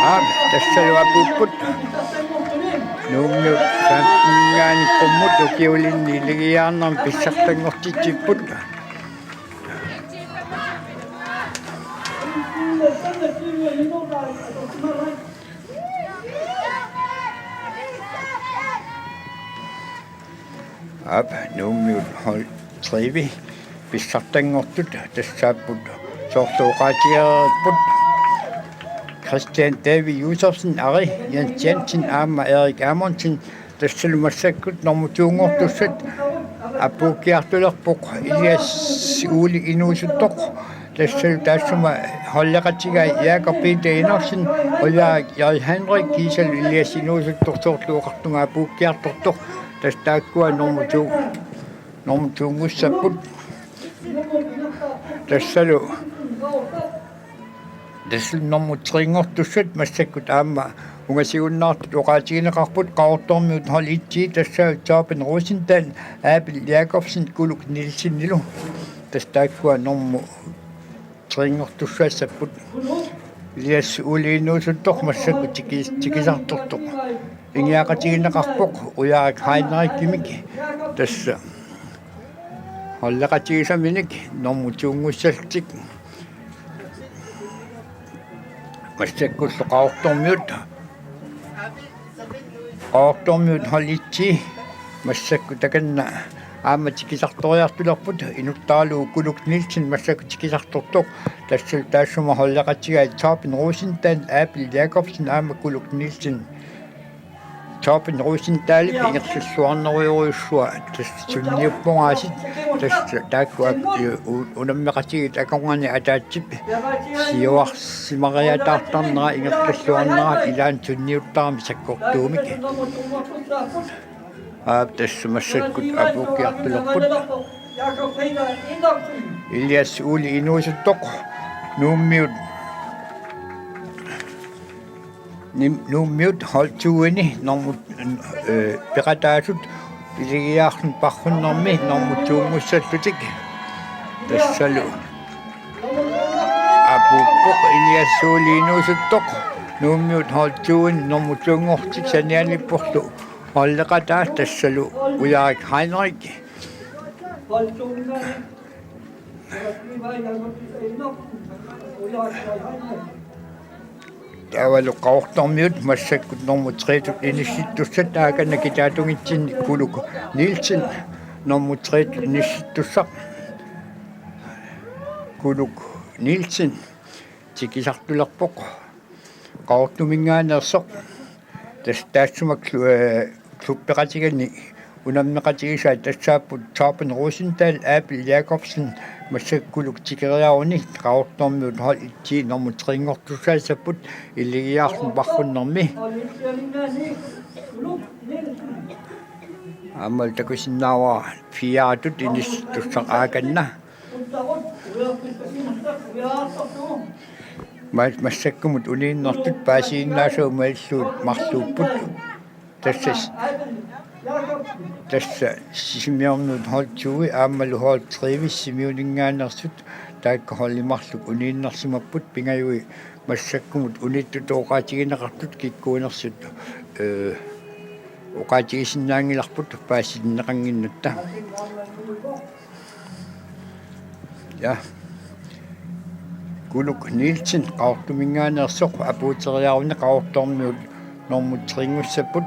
aap, tassalu apuupput. Nuummiut femten-ingaanniit qummut ukiulinni iligiiaarnermi pissartanngortitsipput. Aap, Nuummiut hold tre-mi pissartanngortut tassaapput soorlu oqaatigereerput. Christian David Josefsen, Ari Jens Jensen aamma Erik Amundsen, tassalu massakkut nummer to-nngortussat apuukkiartulerpoq Elias Ole Inuusuttoq. Tassalu taassuma holdeqatigai Jakob Peter Enoksen, Ujaak J. Henrik kiisalu Elias Inuusuttoq, soorlu oqartunga apuukkiartortoq. Tassa taakkua nummer to, nummer to-nngussapput. Tassalu, tassalu nummer tre-nngortussat massakkut aamma ungasigunnaartut oqaatigineqarput, Qaqortormiut hold et-i, tassa Torben Rosendahl, Abel Jakobsen, Kuluk Nielsenilu. Tassa taakkua nummer tre-nngortussaassapput. Elias Ole Inuusuttoq massakkut tiki-, tikisartortoq ingiaqatigineqarpoq Ujaak Heinrichimik. Tassa holdeqatigisaminik nummer to-nngussallutik. Massakkullu Qaqortormiut, Qaqortormiut hold et-i massakkut takanna aamma tikisartoriartulerput, inuttaralugu Kuluk Nielsen massakkut tikisartortoq. Tassalu taassuma holdeqatigai Torben Rosendahl, Abel Jakobsen aamma Kuluk Nielsen. Torben Rosenthalip ingerlalluarnerujorujussuaq tassa sunniuppoq aasiit, tassa taakku ak-, u-, unammeqatigiit akornanni ataatsip siuarsimariataartarnera ingerlalluarnerat ilaanni sunniuttarami sakkortuumik. Aap, tassa massakkut apuukkiartulerput. Elias Ole Inuusuttoq, Nuummiut, Nim-, Nuummiut hold to-ini nummer, øh, peqataasut iligiiaarluni paarrunnermi nummer to-nngussallutik. Tassalu apuuppoq Elias Ole Inuusuttoq, Nuummiut hold to-ini nummer to-nngortik sanianiipporlu holdeqataat, tassalu Ujaak Heinrich. Taavalu Qaqortormiut massakkut nummer tre-tut inissittussat, Akanna kitaatunngitsinni Kuluk Nielsen nummer tre-tut inissittussaq. Kuluk Nielsen tikisartulerpoq Qaqortuminngaanneersoq. Tassa taassuma klu-, øh, klubbeqatigiinni unammeqatigisaat tassaapput Torben Rosendahl, Abel Jakobsen, massakkut Kuluk tikeriaruni, Qaqortormiut hold et-i nummer tre-nngortussaassapput iligiiaarluni paarrunnermi. Aammalu takusinnaavara fire-tut inissittussaq Akanna. Ma-, massakkumut uniinnartut paasiinnaasavut malillugu marluupput. Tassa s-, tassa Sisimiormiut hold to-i aammalu hold tre-mi Sisimiuninngaanneersut Taakku holdi marluk uniinnarsimapput, pingajuit massakkumut unittutut oqaatigineqartut kikkuunersut, ee, oqaatigisinnaanngilarput paasitinneqannginnatta. Ja. Kuluk Nielsen Qaqortuminngaanneersoq apuuteriaruni Qaqortormiut normu tre-nngussapput.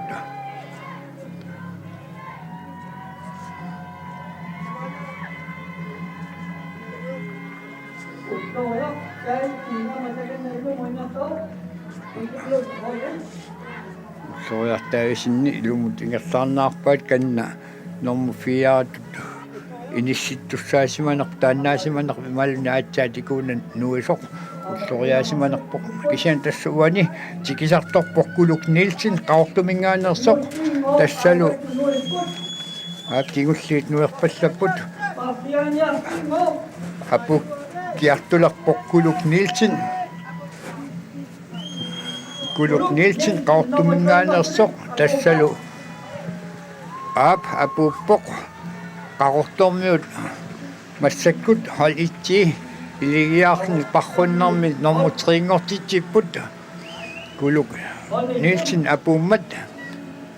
Ulloriaq Davidsenip ilumut ingerlaarnaarpaat kanna normu fire-tut inissittussaasimanerpoq, taannaasimanerpoq imaluunniit aatsaat ikuuna nuisoq ulloriaasimanerpoq. Kisianni tassa uani tikisartorpoq Kuluk Nielsen Qaqortuminngaanneersoq, tassalu aap kingulliit nuerpallapput. Apuukkiartulerpoq Kuluk Nielsen. Kuluk Nielsen Qaqortuminngaanneersoq, tassalu aap apuuppoq. Qaqortormiut massakkut hold et-i Iligiaarnut parrunnermi normu tre-nngortitsipput. Kuluk Nielsen apuummat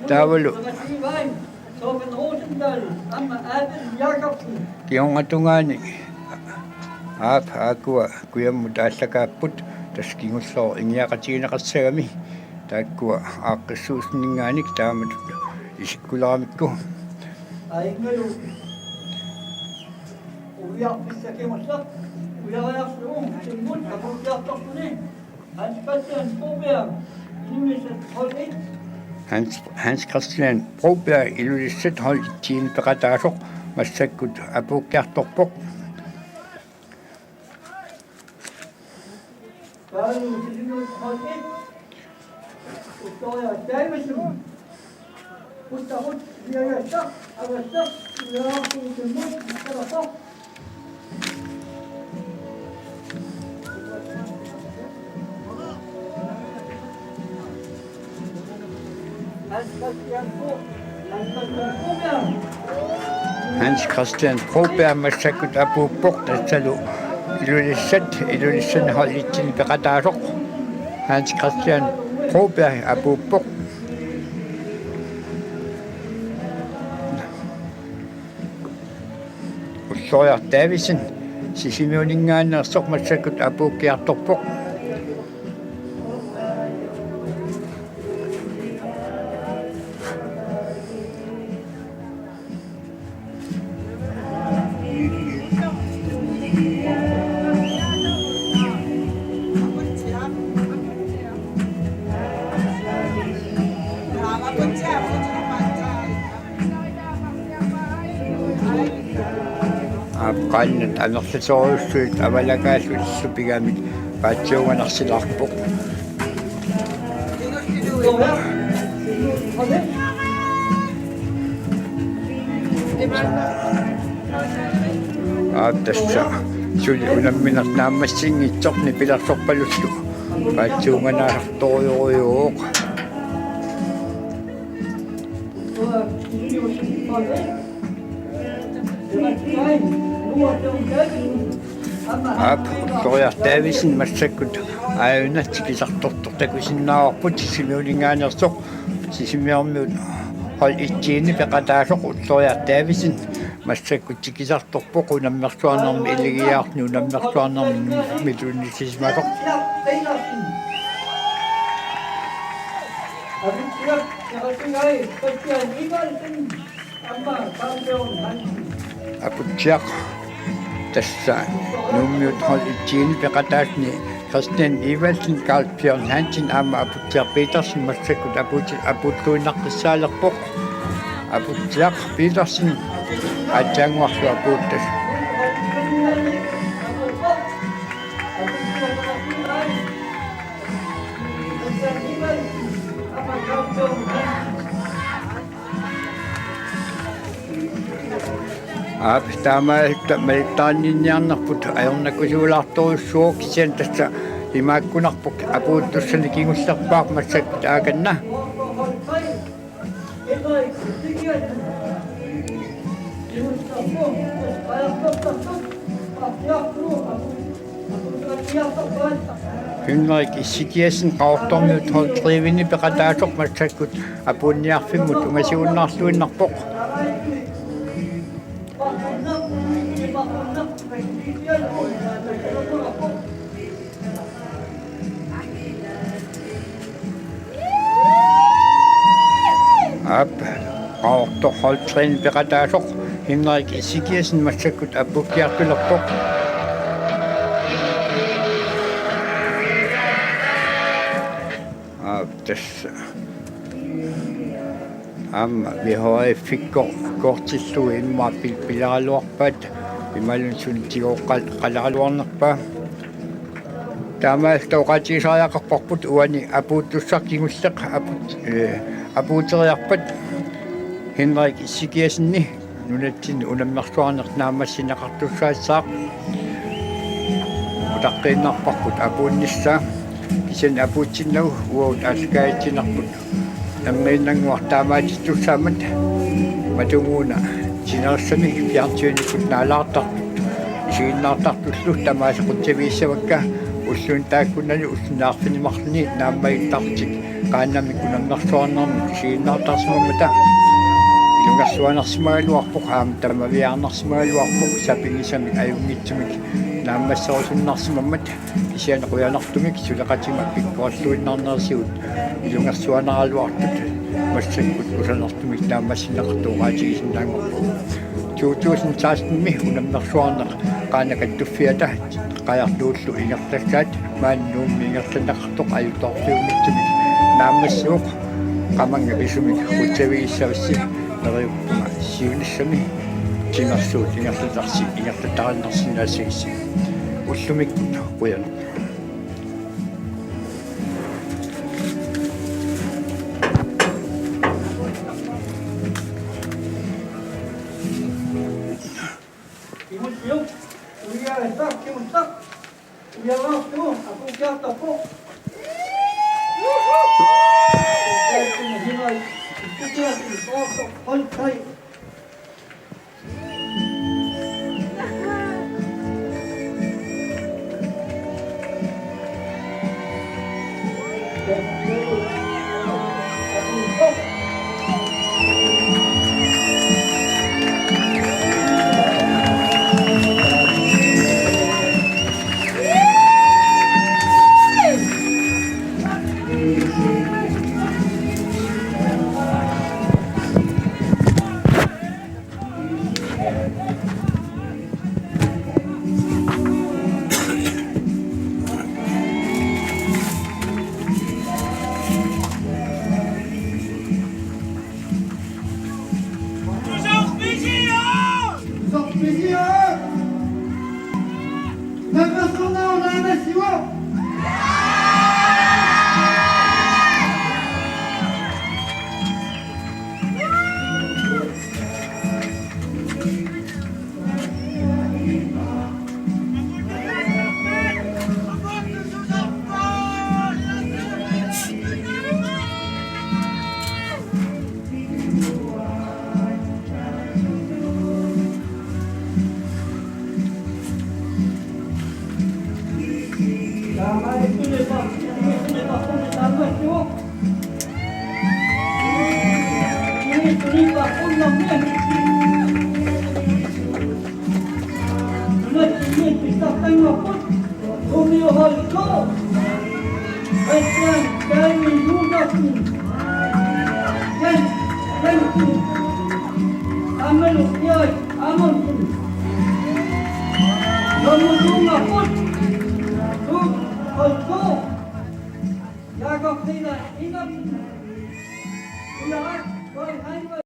taavalu kingornatungaani aap aakkua kujammut aallakaapput, tassa kingulleq ingiaqatigineqassagami taakkua aaqqissuusuninngaanniit taamatut isikkuleramikku. Aingulu uiarpissaq kingulleq uiariarlugu timmut apuukkiartortuni. Hans Christian Broberg, Ilulissat hold et. Hans, Hans Christian Broberg, Ilulissat hold et-iini peqataasoq, massakkut apuukkiartorpoq. Taavalu Ilulissat hold et. Victoria Davidsen. Hans Christian Broberg massakkut apuuppoq, tassalu Ilulissat, Ilulissat hold et-inik peqataasoq. Hans Christian Broberg apuuppoq. Ulloriaq Davidsen Sisimiuninngaanneersoq massakkut apuukkiartorpoq. Aap, qanit amerlasoorujussuit avalakaallutillu pigamik paatsiunganarsilaarpoq. Aap, tassa suli unammineq naammassinngitsoq nipilersorpalullu paatsiunganaasartorujorujuuvoq. Aap, Ulloriaq Davidsen massakkut aajuna tikisartortoq takusinnaavarput, Sisimiuninngaanneersoq, Sisimiormiut hold et-iini peqataasoq Ulloriaq Davidsen massakkut tikisartorpoq unammersuarnermi Iligiaarnut unammersuarnermi Nuummilu unissisimasoq. Aputsiaq tassa Nuummiut hold et-iini peqataasuni Christian Evaldsen, Carl Bjørn Hansen aamma Aputsiaq Petersen massakkut apuut-, apuuttuinnaqqissaalerpoq. Aputsiaq Petersen aatsaannguarlu apuuttoq. Aap, taamaalilluta malittarinninniarnerput ajornakusuulaartorujussuuvoq, kisianni tassa imaakkunarpoq apuuttussani kingullerpaaq massakkut aakanna. Henrik Ezekiassen Qaqortormiut holdtredive-ni peqataasoq massakkut apuunniarfimmut ungasiuinnarluinnarpoq. Aap, Qaqortoq holdtredive-ni peqataasoq Henrik Ezekiassen massakkut apuukkiartulerpoq. Aap, tassa. Aamma V H F-ikkut koortillugu immaqa pil-, pilaraluarpaat, imaluunniit suna tigooqqal-, qaleraluarnerpaa. Taamaalilluta oqaatigisariaqarparput uani apuuttussaq kingulleq apuut-, ee, apuuteriarpat Henrik Ezekiassenip nunatsinni unammersuarneq naammassineqartussaassaaq. Utaqqiinnarparput apuunnissaa, kisianni apuutsinnagu uagut aallakaatitsinerput erniinnannguaq taamaatittussaammat matuguuna sinerissami fjernsynikkut naalaartartut isiginnaartartullu tamaasa qutsavigissavakka. Ullunik taakkunani ullunik arfineq-marlunni naammagittarlutik qaannamik unammersuarnermik isiginnaartarsimammata ilungersuaannarsimagaluarpoq aamma tamaviaarnarsimagaluarpoq sapinngisamik ajunngitsumik naammasserusunnarsimammat. Kisianni qujanartumik suleqatima pikkorilluinnarnerisigut ilungersuanaraluartut massakkut kusanartumik naammassineqartoqaatigisinnaanngorpoq. To tusind seksten-imi unammersuarneq Qaanaap Kattuffiata qajartuullu ingerlassaat maani Nuummi ingerlanneqartoq ajutoorfiunngitsumik naammassivoq. Qamannga pisumik qutsavigissavassi neriuppunga siunissami timersuut ingerlatarsi ingerlatariinnarsinnaassagissi. Ullumikkut qujanaq. Uiarisaq, uiarisaq. Uiarisaq, apuukkiartorpoq. Uiarisaq, uiarisaq. Toujours vigilant ! Toujours vigilant ! Naammassivoq, naammassivoq ! Christian David Josefsen. Jens Jensen. Samuel Erik Amundsen. Nummer to, Markus. To, hold to. Jakob Peter Enoksen. Ulrik Høj Heinrich.